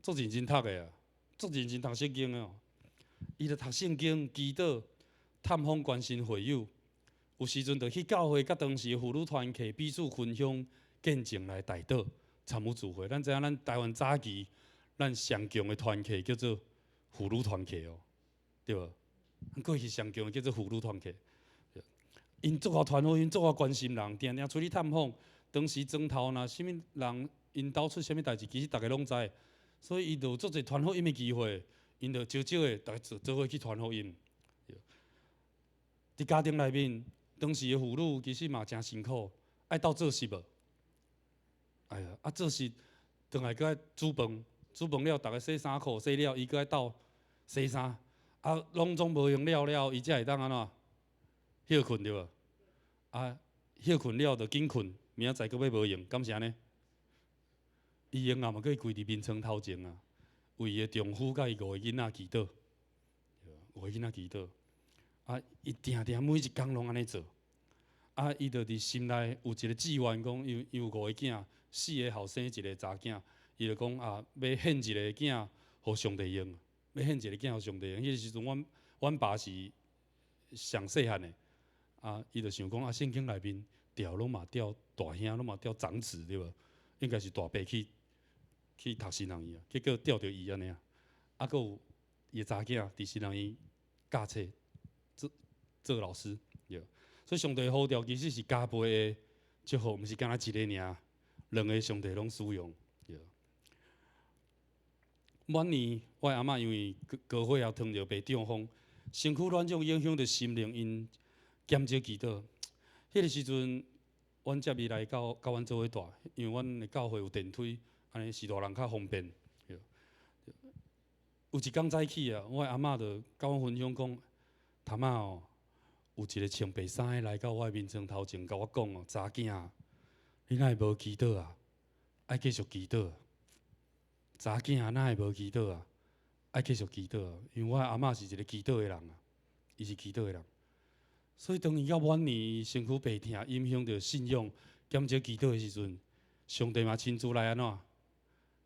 足認真讀的啊，足認真讀聖經的哦。伊就讀聖經、祈禱、探訪、關心會友。有時陣就去教會，佮當時的婦女團契彼此分享見證來代禱，參與聚會。咱知影咱台灣早期，咱上強的團契叫做婦女團契哦，對無？過去上強的叫做婦女團契。𪜶足𠢕傳福音，足𠢕關心人，定定出去探訪。當時莊頭若啥物人𪜶兜出啥物代誌，其實逐家攏知。所以伊就有足濟傳福音的機會，𪜶就少少的，逐家做做伙去傳福音。佇家庭內面，當時的婦女其實嘛誠辛苦，愛鬥做食無？哎呀，啊做食，轉來閣愛煮飯，煮飯了，逐家洗衫褲，洗了，伊閣愛鬥洗衫，啊，攏總無閒了了，伊才會當按怎？歇睏對無？啊，歇睏了就緊睏，明仔載閣欲無閒，敢是按呢？伊閒啊嘛，閣跪佇眠床頭前啊，為伊的丈夫佮伊五个囡仔祈禱，五个囡仔祈禱。啊，伊定定每一工攏按呢做。啊，伊就佇心內有一個志願，講伊有五個囝，四个後生，一個查囝。伊就講啊，欲獻一個囝予上帝用，欲獻一個囝予上帝用。彼個時陣，阮爸是上細漢的。啊，伊就想講啊，聖經內面調攏嘛調大兄，攏嘛調長子對無？應該是大伯去讀神學院啊，結果調著伊按呢啊。啊，閣有伊的查囝佇神學院教冊做做老師，對。所以上帝呼召其實是加倍的祝福，毋是干焦一個爾，兩個上帝攏使用。對。晚年，我的阿嬤因為高血壓、糖尿病、中風，身軀軟弱，影響著心靈，𪜶減少祈禱。彼個時陣，阮接伊來到佮阮做伙住，因為阮的教會有電梯，按呢序大人較方便。對。有一工早起啊，我的阿嬤就佮阮分享講，頭仔哦，有一個穿白衫的來到我的眠床頭前，共我講哦，查囝，你哪會無祈禱啊？愛繼續祈禱。查囝哪會無祈禱啊？愛繼續祈禱啊！因為我的阿嬤是一個祈禱的人啊，伊是祈禱的人。所以當伊到晚年身軀病痛，影響著信仰，減少祈禱的時陣，上帝嘛親自來按怎？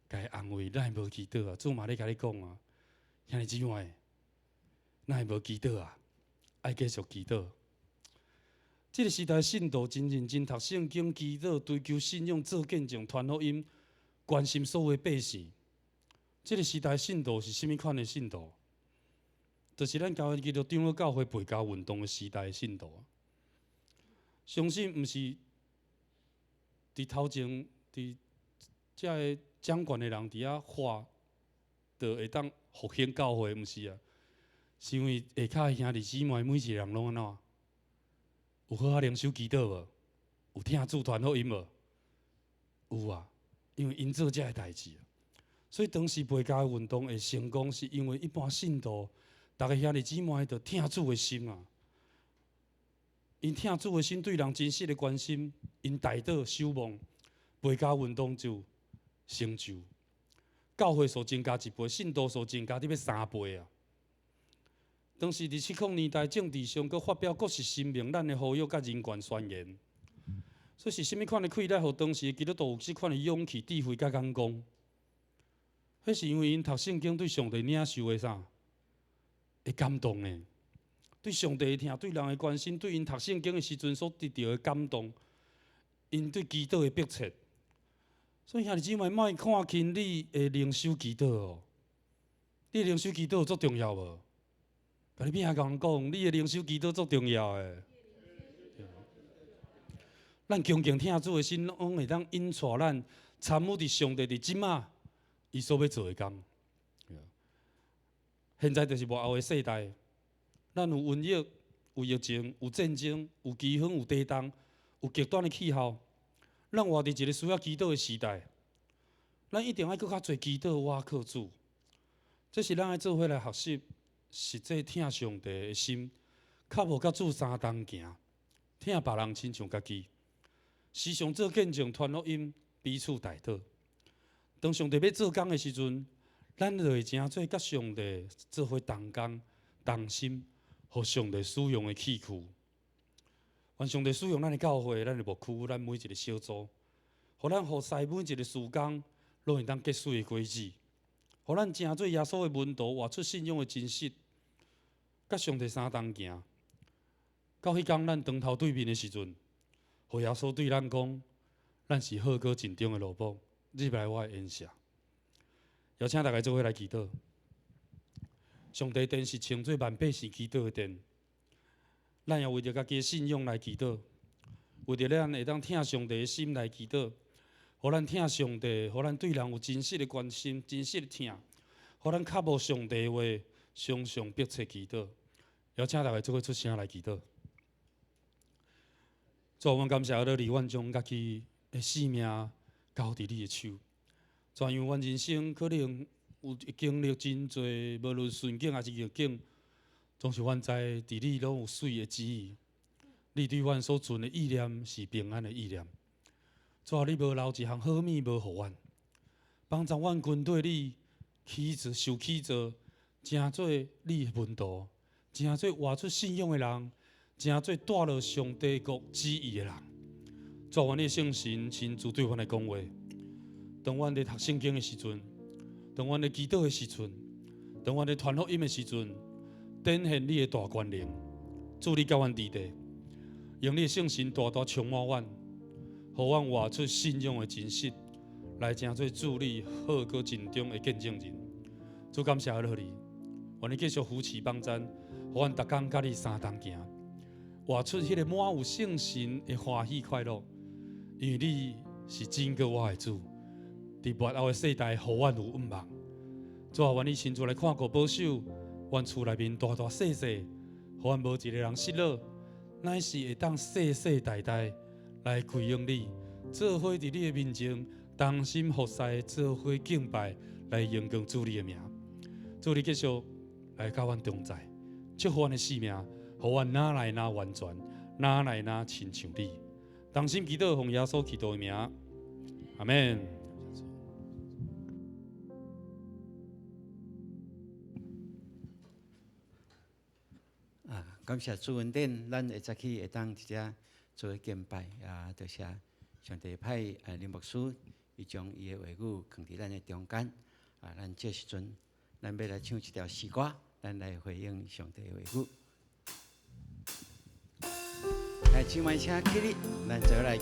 共伊安慰，哪會無祈禱啊？主嘛咧共你講啊，兄弟姊妹，哪會無祈禱啊？愛繼續祈禱。這個時代信徒真認真讀聖經、祈禱、追求信仰、做見證、傳福音、關心所有的百姓。這個時代信徒是啥物款的信徒？就是咱台灣基督長老教會背教運動的時代的信徒。相信毋是佇頭前佇遮个掌權的人佇遐喊，就會當復興教會，毋是啊？是因為下跤的兄弟姊妹每一個人攏按怎？有好好靈修祈禱無？有疼主傳福音無？有啊，因為𪜶做這个代誌。所以當時背教運動會成功，是因為一般信徒，逐个兄弟姊妹都疼主的心啊。𪜶疼主的心，對人真實的關心，𪜶代禱守望，背教運動就成就。教會數增加一倍，信徒數增加得欲三倍啊！當時佇70年代政治上，閣發表國是聲明，咱的呼籲佮人權宣言。所以是啥物款的氣力，予當時基督徒有這款的勇氣、智慧佮眼光？彼是因為𪜶讀聖經對上帝領受的啥？會感動的，對上帝的疼，對人的關心，對𪜶讀聖經的時陣所得著的感動，𪜶對祈禱的迫切。所以兄弟姊妹，莫看輕你的靈修祈禱哦，你的靈修祈禱足重要無？共你邊仔共人講，你的靈修祈禱足重要的。咱恭敬疼主的心，攏會當引帶咱參與佇上帝佇這馬伊所欲做的工。現在就是末後的世代，咱有瘟疫、有疫情、有戰爭、有饑荒、有地動、有極端的氣候，咱活佇一個需要祈禱的時代，咱一定愛閣較濟祈禱，倚靠主。這是咱愛做伙來學習，實際疼上帝的心，較無佮主相同行，疼別人親像家己，時常做見證、傳福音，彼此代禱。當上帝欲做工的時陣，咱就會成做佮上帝做伙同工、同心，予上帝使用的器具。願上帝使用咱的教會、咱的牧區、咱每一個小組，予咱服侍每一個事工，攏會當結水的果子，予咱成做耶穌的門徒，活出信仰的真實，佮上帝相同行。到彼工咱當頭對面的時陣，予耶穌對咱講，咱是好果盡忠的奴僕，入來我的宴席。邀請大家做伙來祈禱。上帝殿是稱做萬百姓祈禱的殿，咱也為著家己的信仰來祈禱，為著咱會當疼上帝的心來祈禱，予咱疼上帝，予咱對人有真實的關心、真實的疼，予咱渴慕上帝的話，常常迫切祈禱。邀請大家做伙出聲來祈禱。主，阮感謝你，阮將家己的性命交佇你的手。怎樣，阮人生可能有經歷真濟，無論順境抑是逆境，總是阮知佇你攏有媠的旨意。你對阮所存的意念是平安的意念。主啊，你無留一項好物無予阮，幫助阮跟綴你起造、受起造，成做你的門徒，成做活出信仰的人，成做帶落上帝國旨意的人。主，願你的聖神親自對阮來講話。當阮佇讀聖經的時陣，當阮佇祈禱的時陣，當阮佇傳福音的時陣，展現你的大權能，主你佮阮佇咧，用你的聖神大大充滿阮，予阮活出信仰的真實，來成做主你好果盡忠的見證人。主感謝你，願你繼續扶持幫贊，予阮逐工佮你相同行，活出彼個滿有聖神的歡喜快樂，因為你是拯救我的主。佇末後的世代，予阮有盼望。主啊，願你親自來看顧保守，阮厝內面大大細細，予阮無一個人失落，乃是會當世世代代來歸榮你，做伙佇你的面前，同心服侍，做伙敬拜，來榮光主你的名。主你繼續來佮阮同在，祝福阮的生命，予阮愈來愈完全，愈來愈親像你。同心祈禱，奉耶穌基督的名，阿們。啊，感謝主恩典，咱會早起會當佇遮做敬拜啊，多謝上帝派啊林牧師，伊將伊的話語囥佇咱的中間啊，咱這時陣，咱欲來唱一條詩歌，咱來回應上帝的話語。來，請問請起立，咱做來吟。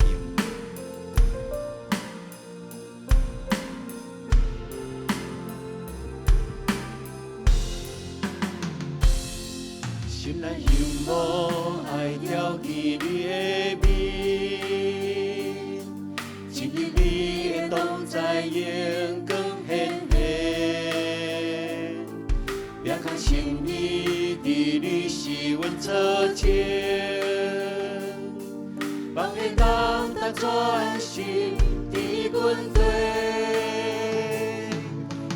心內仰望愛牢記你的面，進入你的同在榮光顯現，摒空心意佇你是阮做證，放下重擔專心佇軍隊，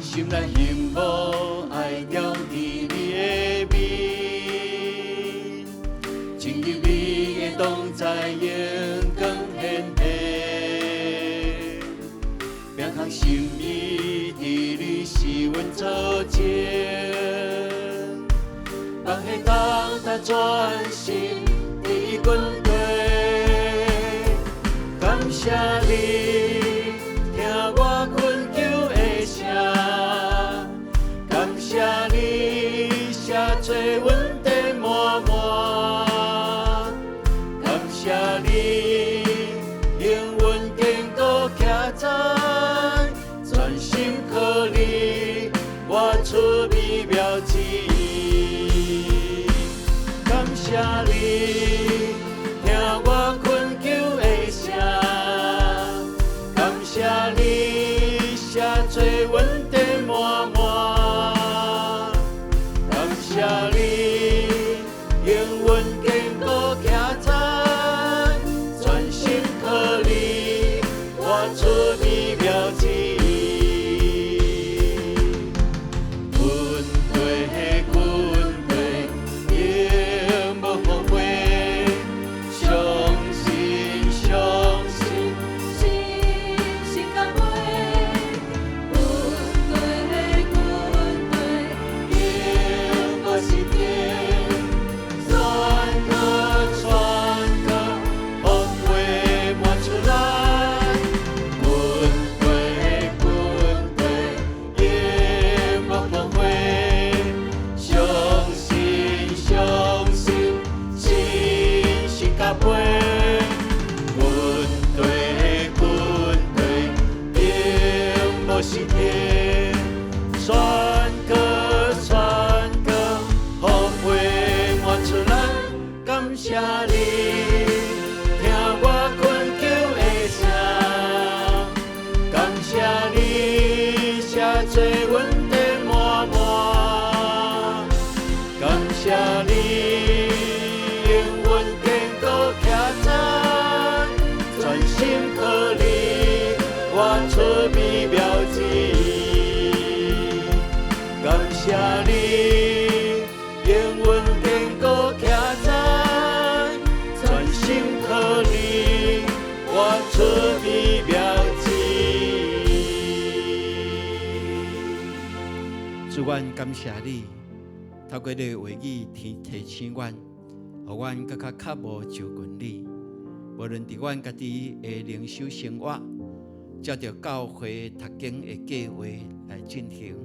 心內仰望愛牢記你的面。進入你的同在榮光顯現，摒空心意佇你是阮做證，放下重擔專心佇軍隊，感謝你聽我懇求的聲，感謝你寫做阮的滿滿。感謝你，用阮堅固徛在，專心靠你，活出美妙旨意。感謝你，聽我懇求的聲，感謝你寫做阮的滿滿。感謝你，用阮堅固徛在。專心靠你，活出美妙旨意。军队的军队，永无后悔。謝你，聽我懇求的聲，感謝你，寫做阮的滿滿，感謝你，永阮堅固徛站，專心靠你，我出美妙旨意。感謝你，永阮堅固徛站，專心靠你，我出美妙旨意。主，阮感謝你，透過你的話語提提醒阮，予阮閣較較無就近你。無論佇阮家己的靈修生活，照著教會讀經的計劃來進行，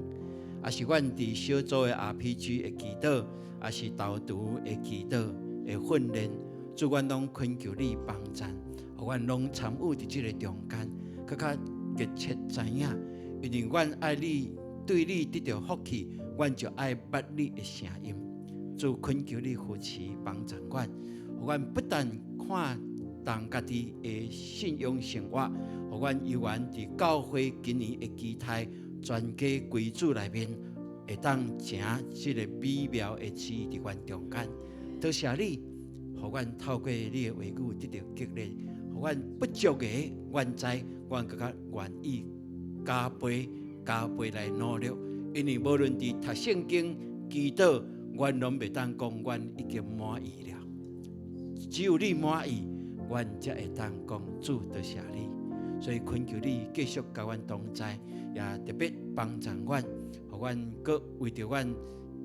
抑是阮佇小組的 RPG 的祈禱，抑是導讀的祈禱的訓練，主，阮攏懇求你幫贊，予阮攏參與佇這个中間，閣較熱切知影，因為阮愛你，對你得著福氣，阮就愛捌你的聲音。主，懇求你扶持幫助阮，予阮不但看重家己的信仰生活，予阮猶原佇教會今年的期待，全家歸主內面，會當成這个美妙的旨意佇阮中間。多謝你，予阮透過你的話語得著激勵，予阮不足的，阮知阮閣較願意加倍加倍來努力，因為無論佇讀聖經、祈禱，阮攏袂當講阮已經滿意了。只有你滿意，阮才會當講主多謝你。所以懇求你繼續佮阮同在，也特別幫助阮，予阮閣為著阮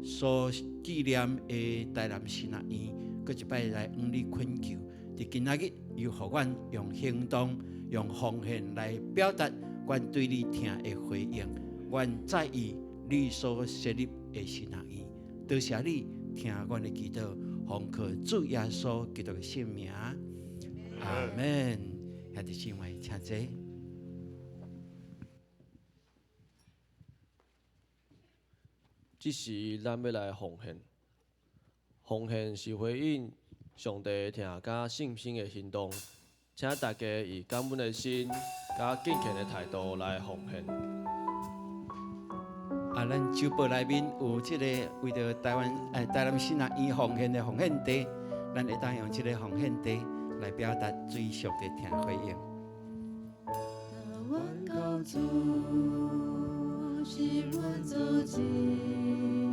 所紀念的台南神學院，閣一擺來向你懇求。佇今仔日，又予阮用行動、用奉獻來表達阮對你疼的回應。阮在意你所設立的神學院，多謝你聽阮的祈禱，奉靠主耶穌基督的聖名，阿門。兄弟姊妹，請坐。這時，咱欲來奉獻。奉獻是回應上帝疼佮信心的行動，請大家以感恩的心、佮敬虔的態度來奉獻。啊，咱酒保內面有這個為著台灣台南神學院奉獻的奉獻袋，咱會當用這个奉獻袋來表達對上帝疼回應。台灣高祖是阮祖籍，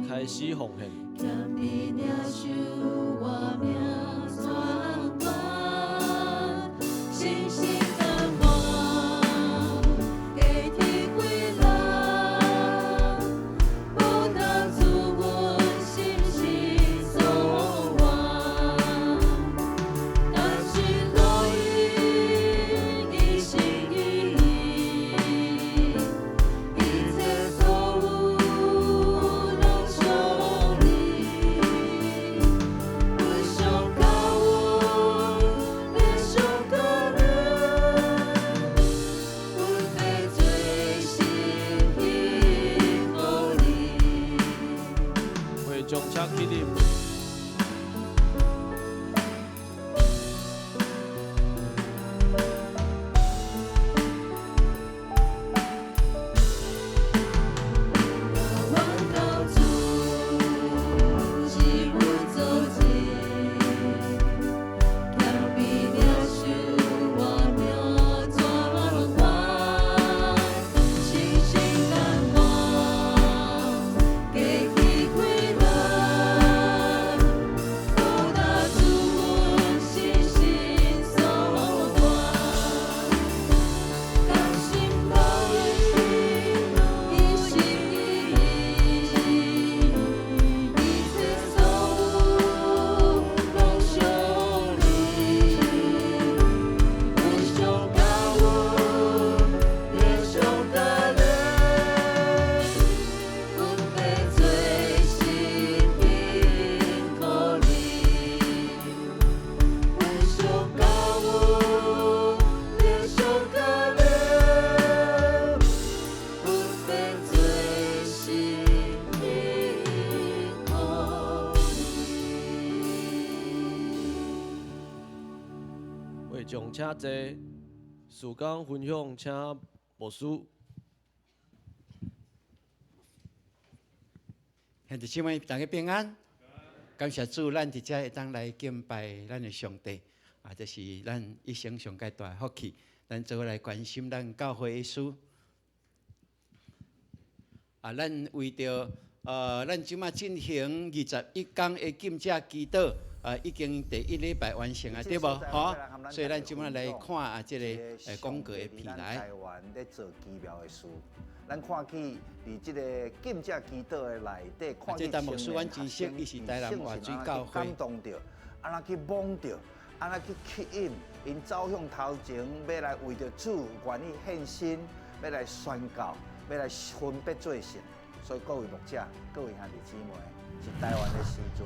開始奉獻。謙卑領受我命全權，信心盼望，加添幾人，無當主阮心是所願，但是樂意一心一意，一切所有攏屬你。會眾請坐，事工分享請牧師。兄弟姊妹，大家平安。感謝主，咱佇遮會當來敬拜咱的上帝，啊，這是咱一生上蓋大的福氣。咱做伙來關心咱教會的事。啊，咱為著咱這馬進行21天的禁食祈禱，啊，已經第一禮拜完成啊，對無？吼，所以咱這馬來看啊，這個廣告的片來。台灣咧做奇妙的事，咱看起佇這个禁食祈禱的內底，看見青年學生聖神按怎去感動著，按怎去摸著，按怎去吸引，𪜶走向頭前，欲來為著主願意獻身，欲來宣告，欲來分別做聖。所以各位牧者、各位兄弟姊妹，是台灣的時陣，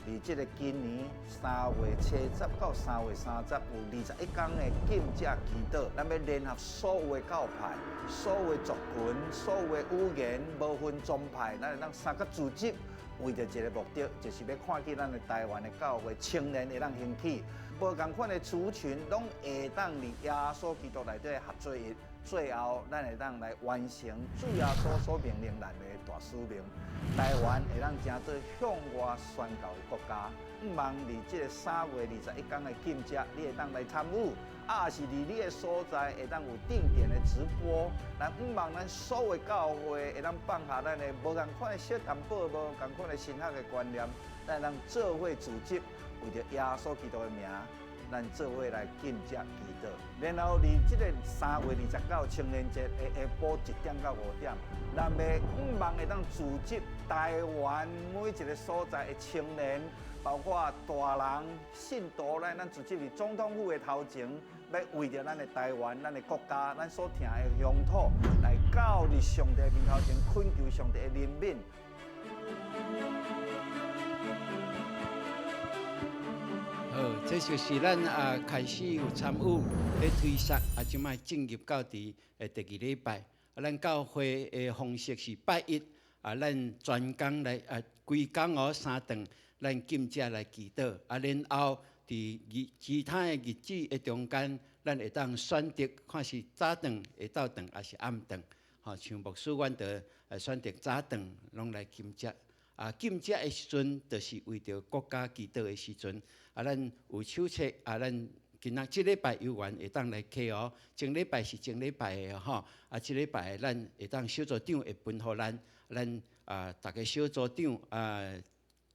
佇這个今年3月七十到3月30，有21天的禁食祈禱，咱欲聯合所有的教派、所有的族群、所有的語言，無分宗派，咱會當三個組織，為著一个目的，就是欲看見咱的台灣的教會青年會當興起，無仝款的族群攏會當佇耶穌基督內底合做一。最後，咱會當來完成主耶穌所命令咱的大使命。台灣會當成做向外宣告的國家。向望佇這个3月21天的禁食，你會當來參與，啊，抑是佇你的所在會當有定點的直播。咱向望咱所有教會會當放下咱的無仝款的小淡薄、無仝款的神學的觀念，咱會當做伙組織，為著耶穌基督的名。咱做伙來禁食祈禱，然後佇這个3月29青年節的下晡1點到5點，咱欲向望會當組織台灣每一个所在的青年，包括大人、信徒，咱組織佇總統府的頭前，欲為著咱的台灣、咱的國家、咱所疼的鄉土，來到佇上帝面頭前懇求上帝的憐憫。好，這就是咱啊開始有參與咧推捒啊，這擺進入到佇第二禮拜。啊，咱教會的方式是拜一啊，咱全工來啊，規工哦三頓，咱禁食來祈禱啊，然後佇日其他的日子的中間，咱會當選擇看是早頓、下晝頓，抑是暗頓。吼，像牧師，阮就選擇早頓攏來禁食。啊，禁食的時陣，就是為著國家祈禱的時陣。啊，咱有手冊，啊，咱今仔這禮拜有緣會當來揢哦。前禮拜是前禮拜的吼，啊，這禮拜咱會當小組長會分予咱，咱啊，逐个小組長啊，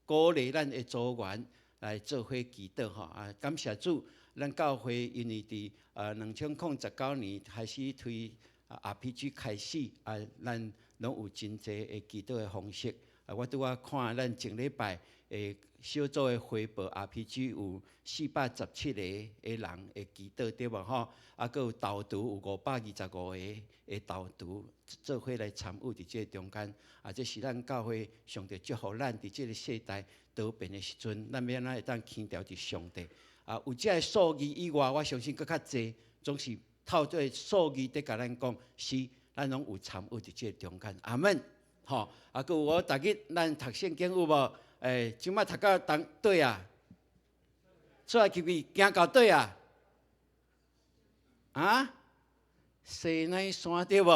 鼓勵咱的組員來做伙祈禱吼。啊，感謝主，咱教會因為佇2019年開始推 RPG 開始，啊，咱攏有真濟的祈禱的方式。啊，我拄仔看咱前禮拜的小組的回報，RPG 有417个的人會祈禱對無吼？啊，閣有豆徒有525个的豆徒做伙來參與佇這个中間。啊，這是咱教會上帝祝福咱佇這个世代多變的時陣，咱欲按怎會當牽牢佇上帝？啊，有這个數字以外，我相信閣較濟，總是透過數字佇共咱講，是咱攏有參與佇這个中間。阿們。吼，啊，閣有我逐日咱讀聖經有無？欸，這擺讀到佗佗啊？出埃及記行到佗啊？啊？西奈山對無？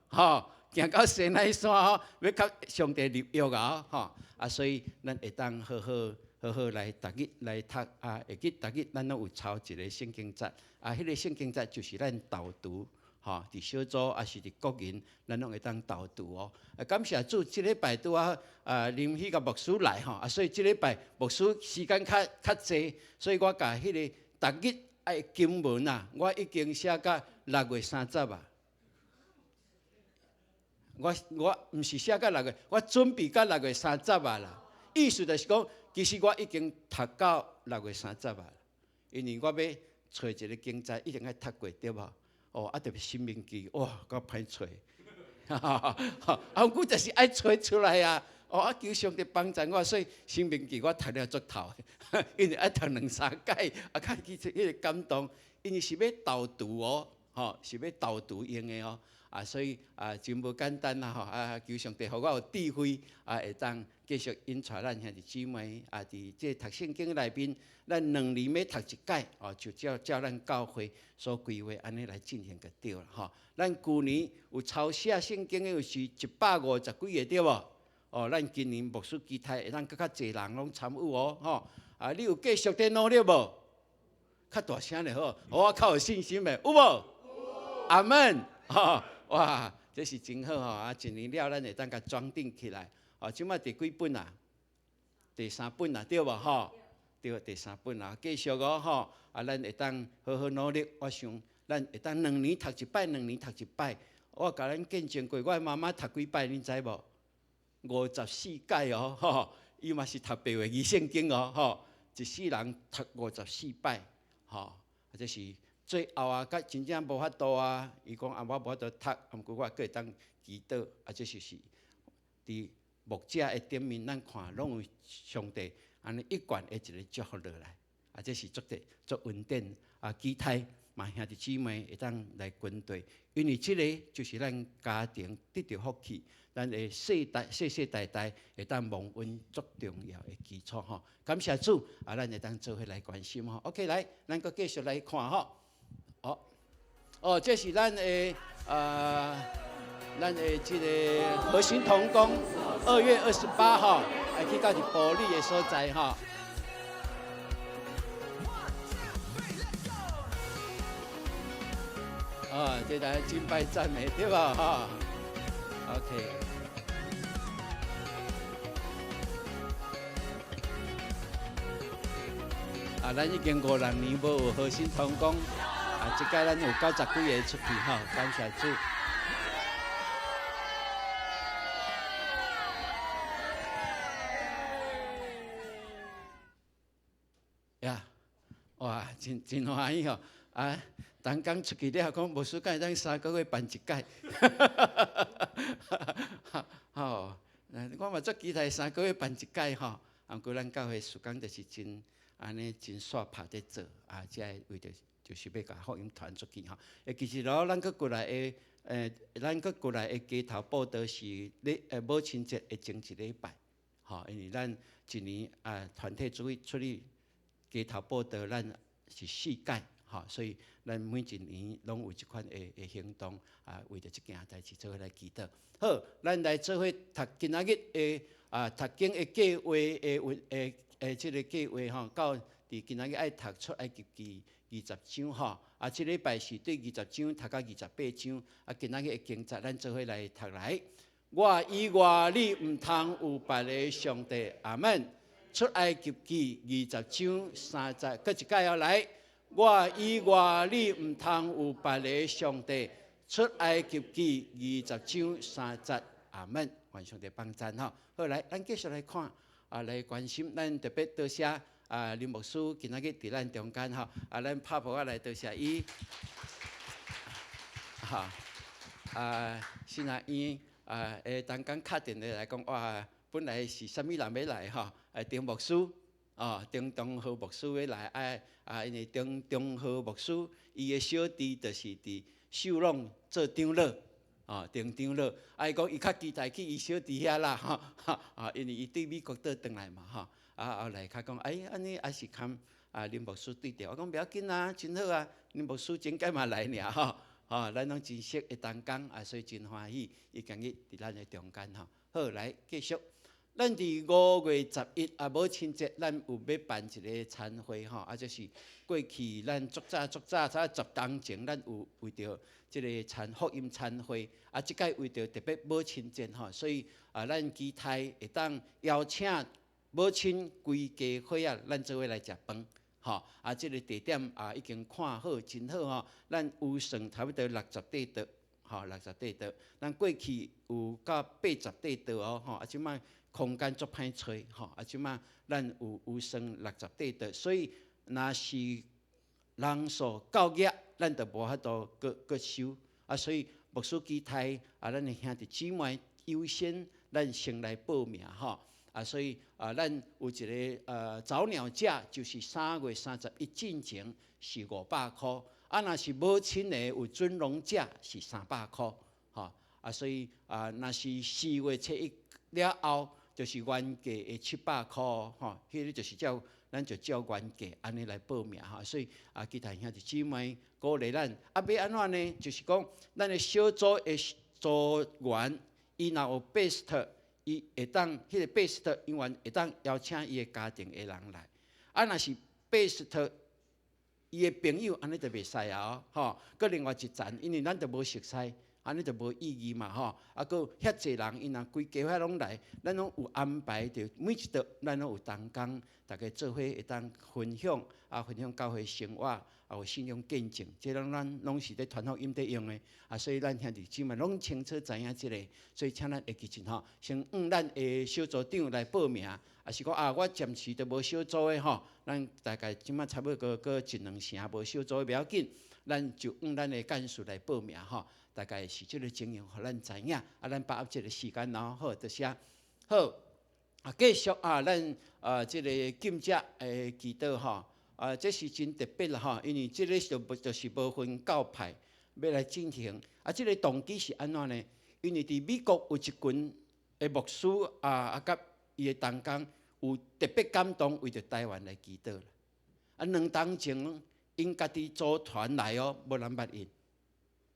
吼，行到西奈山吼，欲佮上帝立約啊！吼，啊，所以咱會當好好好好來逐日來讀啊，會記逐日咱攏有抄一个聖經節啊，彼个聖經節就是咱導讀。吼，佇小組抑是佇個人，咱攏會當導讀哦。啊，感謝主，這禮拜拄仔啊林喜佮牧師來吼，啊，所以這禮拜牧師時間較較濟，所以我共彼个逐日愛經文啊，我已經寫到6月30啊。我我毋是寫到六月，我準備到6月30啊啦。意思就是講，其實我已經讀到六月三十啊，因為我欲揣一个經節，一定愛讀過對無？哦，啊，特別申命記，哇，閣歹揣，哈哈，啊，毋過就是愛揣出來啊，哦，啊，求上帝幫助我，所以申命記我讀了足透，因為愛讀兩三擺，啊，較記這彼个感動，因為是欲導讀哦，吼，是欲導讀用的哦，啊，所以啊，真無簡單啦吼！啊，求上帝予我有智慧啊，會當繼續引帶咱兄弟姊妹啊，佇這讀聖經內面，咱兩年欲讀一擺哦，就照照咱教會所規劃按呢來進行就對啦吼。咱舊年有抄寫聖經的有是150幾个對無？哦，咱今年牧師期待會當閣較濟人攏參與哦，吼！啊，你有繼續佇努力無？較大聲就好，我較有信心的，有無？阿門！吼！哇，這是真好吼！啊，一年了，咱會當共裝訂起來。哦，這擺第幾本啊？第三本啊，對無吼？對，第三本啊，繼續哦吼！啊，咱會當好好努力。我想，咱會當兩年讀一擺，兩年讀一擺。我共恁見證過，我媽媽讀幾擺，恁知無？54擺哦，吼！伊嘛是讀白話字聖經哦，吼！一世人讀54擺，吼！啊，這是。最後啊，佮真正無法度啊，伊講啊，我無法度讀，毋過我閣會當祈禱，啊，這就是佇牧者的頂面，咱看攏有上帝按呢一貫的一个祝福落來，啊，這是足得足恩典啊，期待嘛兄弟姊妹會當來跟隨，因為這个就是咱家庭得著福氣，咱的世代世世代代會當蒙恩足重要的基礎吼。感謝主啊，咱會當做伙來關心吼。OK，來，咱閣繼續來看吼。哦，哦，這是咱的啊，咱的這个核心同工，2月28號來去到佇埔里的所在吼。哦，這來敬拜讚美對無吼？OK。啊，咱已經五六年無有核心同工。啊，這擺咱有90幾个出去吼，感謝主。呀，哇，真真歡喜吼！啊，同工出去了，講牧師敢會當三個月辦一擺？吼，我嘛足期待三個月辦一擺吼。啊，毋過咱教會事工就是真按呢真煞拍佇做，啊，才會為著。就是欲共福音傳出去吼。欸，其實咯，咱閣過來的，咱閣過來的街頭佈道是咧，母親節的前一禮拜，吼，因為咱一年啊，團體出去出去街頭佈道，咱是四擺，吼，所以咱每一年攏有這款的的行動，啊，為著這件代誌做伙來祈禱。好，咱來做伙讀今仔日的啊，讀經的計劃的有的的這个計劃吼，到佇今仔日愛讀出埃及記。20章吼，啊，這禮拜是對20章讀到28章，啊，今仔日的經節咱做伙來讀來。我以外你毋通有別个上帝，阿門。出埃及記20章3節，閣一擺哦來。我以外你毋通有別个上帝，出埃及記20章3節，阿門。願上帝幫贊吼。好，來，咱繼續來看，啊，來關心咱特別多謝。啊，林牧師今仔日佇咱中間吼，啊，咱拍噗仔來多謝伊。哈，啊，神學院啊，同工敲電話來講，哇，本來是啥物人欲來吼？啊，丁牧師，哦，丁東和牧師欲來，啊啊，因為丁東和牧師伊的小弟就是佇秀朗做長老，哦，丁長老，啊，伊講伊較期待去伊小弟遐啦，吼，啊，因為伊對美國倒轉來嘛，吼。啊，後來較講，哎，按呢猶是堪啊林牧師對著，我講無要緊啊，真好啊，林牧師前擺嘛來爾吼，吼，咱攏真熟的同工啊，所以真歡喜，伊今日佇咱的中間吼。好，來繼續，咱佇5月11啊母親節，咱有欲辦一个餐會吼，啊，這是過去咱足早足早，早十冬前，咱有為著這个餐福音餐會，啊，這擺為著特別母親節吼，所以啊，咱期待會當邀請。母親規家伙仔，咱做伙來食飯，吼！啊，這个地點啊已經看好，真好吼。咱預算差不多60塊桌，吼，60塊桌。咱過去有到80塊桌哦，吼！啊，這擺空間足歹揣，吼！啊，這擺咱有預算60塊桌，所以若是人數夠額，咱就無法度閣閣收。啊，所以牧師期待啊，咱的兄弟姊妹優先，咱先來報名，吼。啊，所以啊，咱有一个早鳥價，就是3月31進前是500箍，啊，若是母親的有尊榮價是300箍，吼。啊，所以啊，若是4月7日了後，就是原價的700箍吼，彼个就是照咱就照原價按呢來報名吼。所以啊，其他兄弟姊妹鼓勵咱，啊，欲按怎呢？就是講咱的小組的組員，伊若有 best，伊會當彼个 best 永遠會當邀請伊的家庭的人來。啊，若是 best 伊的朋友，按呢就袂使啊，吼。閣另外一層，因為咱就無熟似。按呢就無意義嘛吼，啊，閣遐濟人，𪜶若規家伙攏來，咱攏有安排著每一桌，咱攏有同工，逐家做伙會當分享，啊，分享教會生活，啊，有信仰見證，這攏咱攏是咧傳福音咧用的，啊，所以咱兄弟姊妹攏清楚知影這个，所以請咱會記住吼，先向咱的小組長來報名，啊是講啊，我暫時都無小組的吼，咱大概這馬差不多閣一兩成無小組的袂要緊，咱就向咱的幹事來報名吼。大概是這个情形，予咱知影。啊，咱把握這个時間咯，好，多謝。好，啊，繼續啊，咱啊，這个禁食的祈禱吼，啊，這是真特別啦吼，因為這个就無就是無分教派欲來進行。啊，這个動機是按怎呢？因為佇美國有一群的牧師啊，啊，佮伊的同工有特別感動，為著台灣來祈禱。啊，2冬前𪜶家己組團來哦，無人捌𪜶。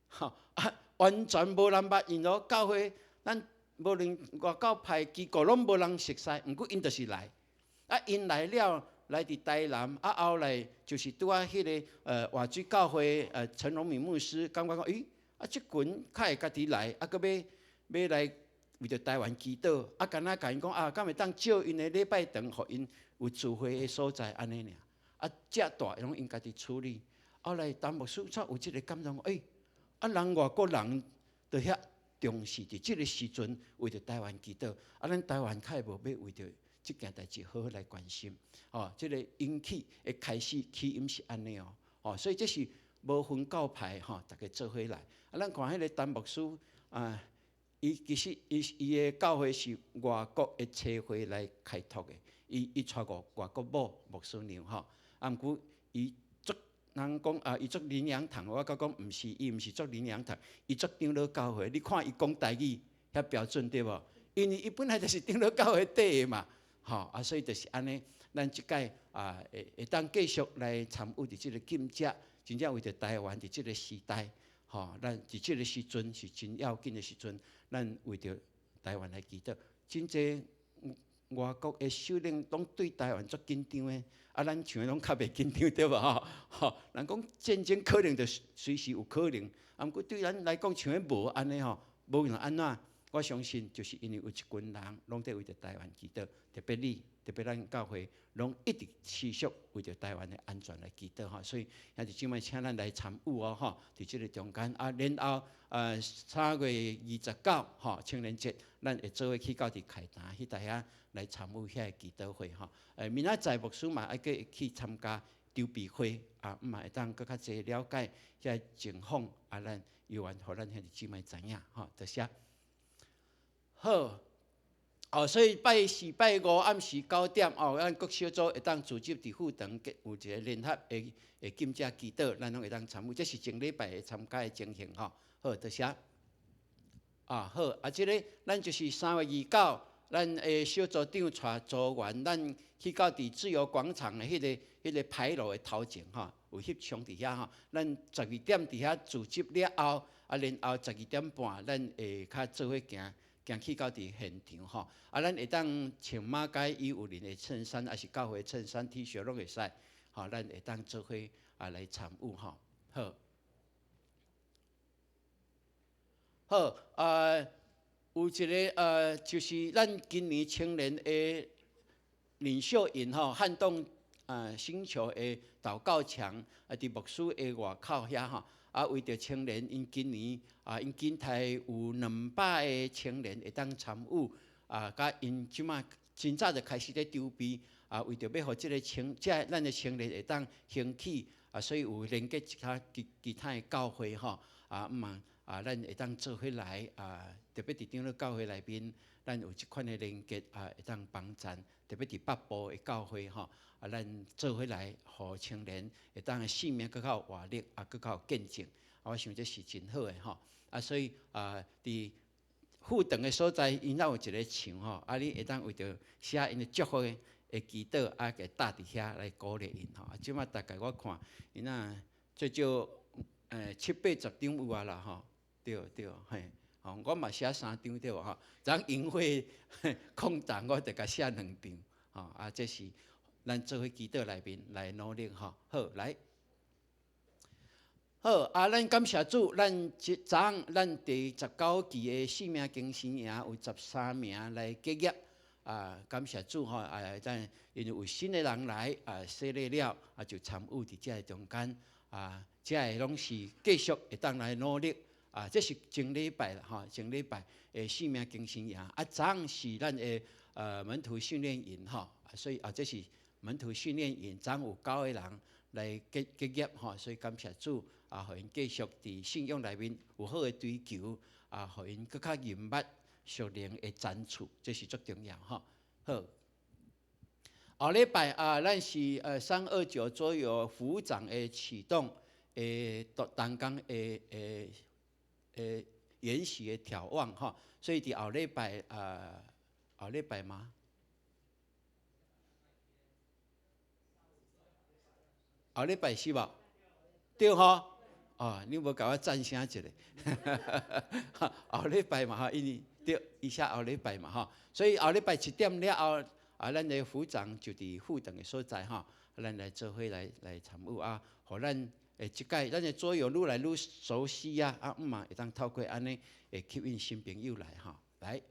吼啊，完全無人捌𪜶哦。教會咱無論外教派機構攏無人熟似，毋過𪜶就是來。啊，𪜶來了，來佇台南，啊，後來就是拄仔彼个活水教會陳榮敏牧師感覺講，咦，啊，這群較會家己來，啊，閣欲來為著台灣祈禱，啊，敢若共𪜶講啊，敢會當借𪜶的禮拜堂，予𪜶有聚會的所在按呢爾。啊，遮大攏𪜶家己處理。後來陳牧師才有這个感動，欸，啊，人外國人都遐重視佇這个時陣為著台灣祈禱，啊，咱台灣較會無欲為著這件代誌好好來關心，吼，這个引起的開始起因是按呢哦，吼，所以這是無分教派吼，逐家做伙來。啊，咱看彼个陳牧師啊，伊其實伊伊的教會是外國的差會來開拓的，伊伊娶外國某牧師娘吼，啊，毋過伊足人講啊，伊做靈糧堂，我閣講毋是，伊毋是做靈糧堂，伊做長老教會。你看伊講台語遐標準對無？因為伊本來就是長老教會底的嘛，吼啊，所以就是按呢，咱這擺啊會會當繼續來參與佇這个禁食，真正為著台灣佇這个時代，吼，咱佇這个時陣是真要緊的時陣，咱為著台灣來祈禱，真濟外國的首領攏對台灣足緊張的，啊，咱像攏較袂緊張對無吼？吼，人講戰爭可能就隨時有可能，啊，毋過對咱來講像彼無按呢吼，無論按怎，我相信就是因為有一群人攏佇為著台灣祈禱，特別你，特別咱教會，攏一直持續為著台灣的安全來祈禱吼，所以兄弟姊妹請咱來參與哦吼，佇這个中間啊，然後3月29吼青年節，咱會做伙去到佇開壇彼搭遐來參與遐个祈禱會吼。明仔載牧師嘛愛閣去參加籌備會啊，嘛會當閣較濟了解遐情況啊，咱猶原予咱兄弟姊妹知影吼，多謝。好，哦，所以拜四、拜五暗時9點哦，咱各小組會當組織佇副堂有一个聯合的的禁食祈禱，咱攏會當參與。這是前禮拜會參加的情形吼。好，多謝。啊，好，啊，這个咱就是3月29，咱的小組長帶組員，咱去到佇自由廣場的彼个牌樓的頭前吼，有翕相佇遐吼。咱12點佇遐組織了後，啊，然後12點半，咱會較做伙行。行去到佇現場吼，啊，咱會當穿馬偕150的襯衫，抑是教會襯衫、T 恤攏會使，吼，咱會當做伙啊來參與吼。好，好，啊，有一个就是咱今年青年的領袖營吼，撼動啊星球的禱告牆啊，佇牧師的外口遐吼。啊，為著青年，𪜶今年啊，𪜶景泰有200个青年會當參與，啊，佮𪜶這馬真早就開始咧籌備，啊，為著欲予這个青，這咱的青年會當興起，啊，所以有連結其他其其他的教會吼，啊，毋嘛啊，咱會當做伙來啊，特別佇長老教會內面，咱有這款的連結啊，會當幫贊，特別佇北部的教會吼。啊，咱做伙來，予青年會當生命閣較有活力，啊，閣較有見證。啊，我想這是真好的吼。啊，所以啊，佇副堂的所在，𪜶有一个牆吼，啊，你會當為著寫𪜶的祝福的祈禱，啊，共貼佇遐來鼓勵𪜶吼。啊，這馬大概我看，𪜶啊最少七八十張有啊啦吼，對對嘿，吼，我嘛寫三張對無吼，昨營會空檔我就共寫兩張，吼，啊，這是咱做伙祈禱內面來努力吼。好，來。好，啊，咱感謝主，咱這昨咱第19期的生命更新營有13名來結業，啊，感謝主吼，啊，咱因為有新的人來，啊，洗禮了，啊，就參與佇這个中間，啊，這个攏是繼續會當來努力，啊，這是前禮拜啦，吼，前禮拜的生命更新營，啊，昨是咱的門徒訓練營吼，所以啊，這是門徒訓練營，昨有九個人來結業吼，所以感謝主。啊，予𪜶繼續佇信仰內面有好的追求，啊，予𪜶閣較認捌屬靈的層次，這是足重要吼。好，後禮拜啊，咱是329桌遊副長的啟動的同工的研習的眺望吼，所以佇後禮拜啊，後禮拜嗎？後禮拜是無？對吼。哦，你無共我讚聲一下，後禮拜嘛吼，因為對，伊寫後禮拜嘛吼，所以後禮拜7點了後，啊，咱的副長就佇副長的所在吼，咱來做伙來參與啊，予咱會這擺咱的桌遊愈來愈熟悉啊，啊，嘛會當透過按呢會吸引新朋友來吼，來。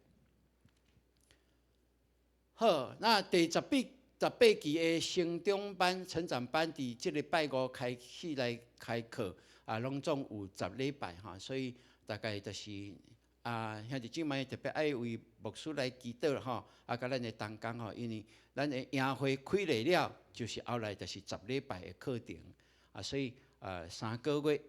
好，那第18期的成長班、成長班，佇這个拜五開始來開課。啊，攏總有10禮拜吼，所以大概就是啊，兄弟姊妹特別愛為牧師來祈禱吼，啊，佮咱的同工吼，因為咱的營會開禮了，就是後來就是十禮拜的課程啊，所以三個月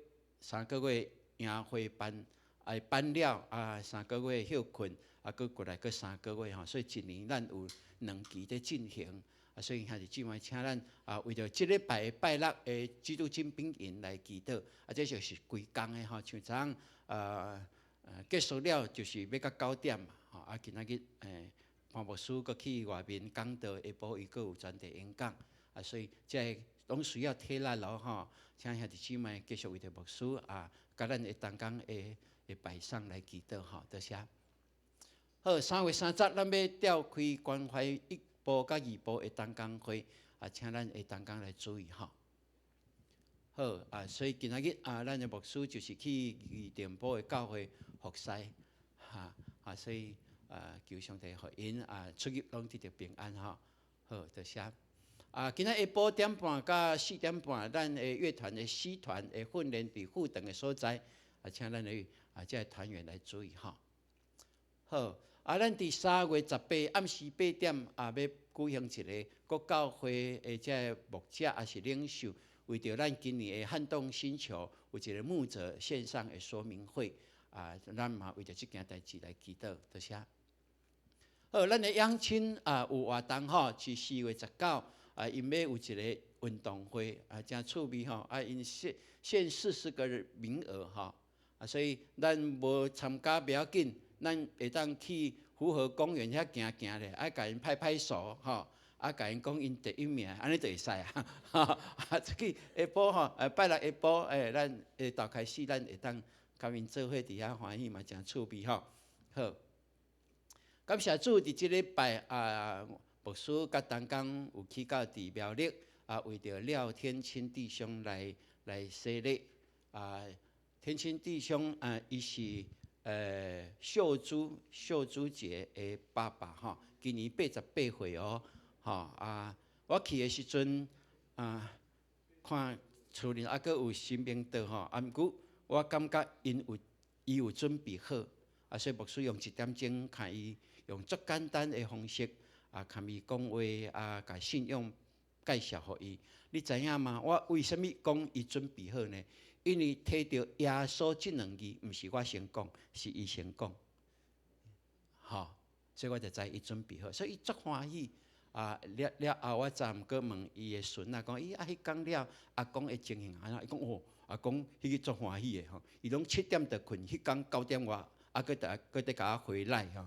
營會辦愛辦了啊，三個月歇睏啊，閣過來閣三個月吼，所以一年咱有兩期佇進行。啊，所以兄弟姊妹，請咱啊，為著這禮拜拜六的基督精兵營來祈禱，啊，這就是規工的吼，像昨昏結束了，就是欲到9點嘛，吼，啊，今仔日潘牧師閣去外面講道，下晡伊閣有專題演講，啊，所以這个攏需要體力咯吼，請兄弟姊妹繼續為著牧師啊，佮咱的同工的擺上來祈禱吼，多謝。好，3月30，咱欲召開關懷一部佮二部的同工會，啊，請咱的同工來注意吼。好啊，所以今仔日啊，咱的牧師就是去二重埔的教會服侍，哈啊，所以啊，求上帝予𪜶啊出入攏得著平安吼。好，多謝。啊，今仔下晡點半到4點半，咱的樂團的詩團的訓練佇副堂的所在，啊，請咱的啊這个團員來注意吼。好。啊，咱佇3月18暗時8點啊，欲舉行一个各教會的這个牧者抑是領袖，為著咱今年的撼動星球有一个牧者線上的說明會啊，咱嘛為著這件代誌來祈禱，多謝。好，咱的養親啊有活動吼，是4月19啊，𪜶欲有一个運動會啊，誠趣味吼，啊，𪜶限40個名額吼，啊，所以咱無參加袂要緊。咱會當去福和公園遐行行咧，啊，共𪜶拍拍手吼，啊，共𪜶講𪜶第一名，按呢就會使啊。啊，出去下晡吼，拜六下晡，咱下晝開始，咱會當共𪜶做伙佇遐歡喜嘛，誠趣味吼。好，感謝主，佇這禮拜啊，牧師佮同工有去到佇苗栗啊，為著廖天清弟兄來洗禮啊。天清弟兄啊，伊是秀珠姐的爸爸吼，今年88歲哦，吼啊！我去的時陣啊，看厝裡猶閣有神明桌吼，啊，毋過我感覺伊有準備好，啊，所以牧師用一點鐘共伊用足簡單的方式啊，共伊講話啊，共信仰介紹予伊。你知影嗎？我為啥物講伊準備好呢？因為提著耶穌這兩字，毋是我先講，是伊先講，吼，所以我就知伊準備好，所以伊足歡喜。啊，了了後我昨昏閣問伊的孫仔講，伊啊，彼工了阿公的情形按怎？伊講哦，阿公彼個足歡喜的吼，伊攏7點就睏，彼工9點外，啊，閣佇閣佇共我回來吼。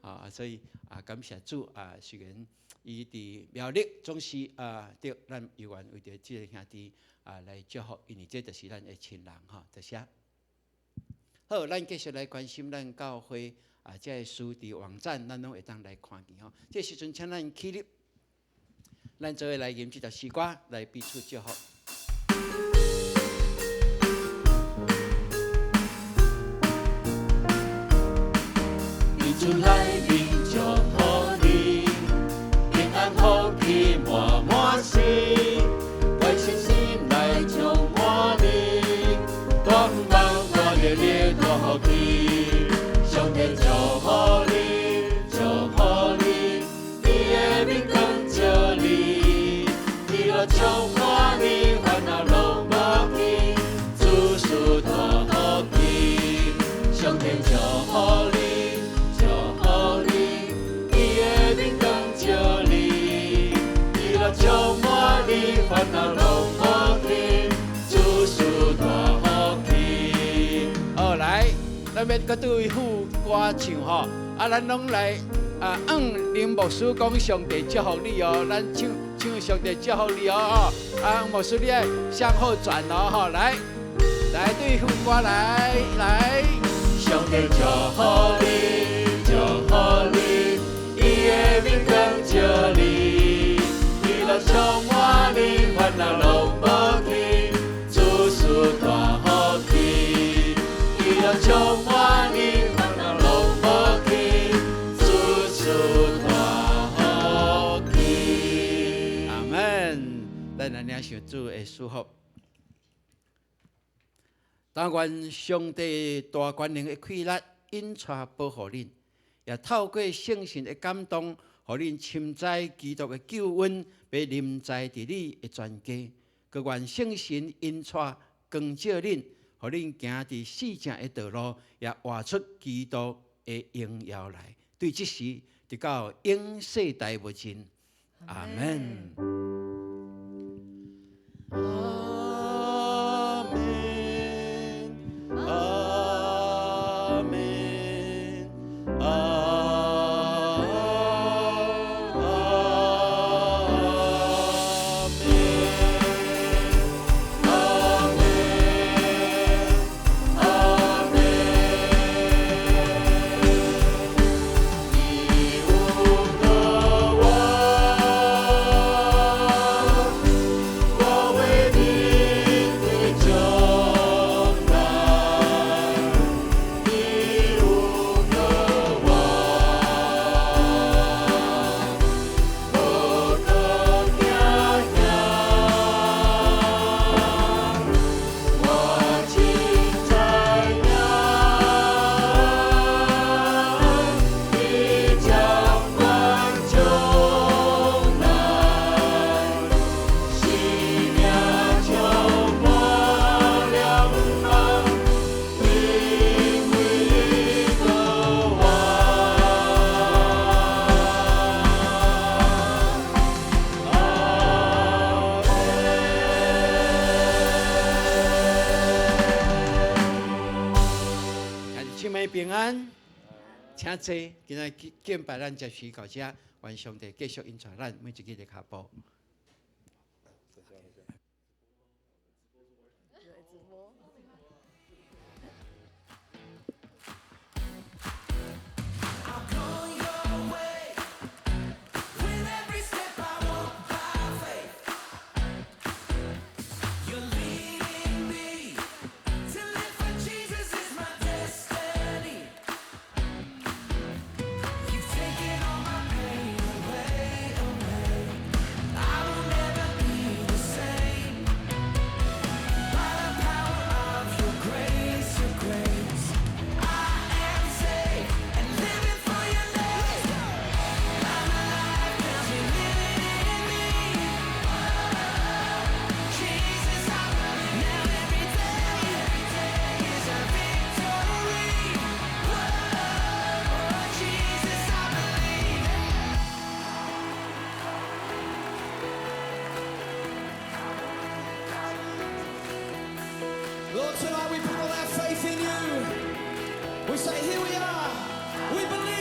啊，所以啊，感謝主啊，雖然伊佇苗栗總是啊，對咱猶原為著這个兄弟啊來祝福，因為這就是咱的親人吼，多謝。好，咱繼續來關心咱教會啊，這个書佇網站，咱攏會當來看見吼。這時陣請咱起立，咱做伙來吟這條詩歌，來彼此祝福。主內面祝福你，平安福氣滿滿心，關心心來充滿你，大夢大熱烈大福氣，上帝祝福你，祝福你，伊的面光照你，喜樂充滿你，煩惱攏無去，諸事大福氣，上帝祝福你。充滿你，煩惱攏無去，諸事大福氣。好，來，咱欲閣對副歌唱吼，啊，咱攏來啊，林牧師講上帝祝福你哦，咱唱唱上帝祝福你哦，啊，牧師你愛向後轉哦，吼，來，來對副歌來來，上帝祝福你，祝福你，伊的面光照你。充滿你，煩惱攏無去，諸事大福氣。喜樂充滿你，煩惱攏無去，諸事大福氣。阿門。咱來領受主的祝福。但願上帝大權能的氣力引帶保護恁，也透過聖神的感動，予恁深知基督的救恩欲臨在佇你的全家，閣願聖神引帶光照恁，予恁行佇四正的道路，也活出基督的榮耀來。對這時，直到永世代無盡。阿門。阿門。阿門。阿。平安，請坐。今仔敬拜咱接時到這，願上帝繼續引帶咱每一个的腳步。 I Lord, tonight we put all our faith in you. We say, "Here we are. We believe."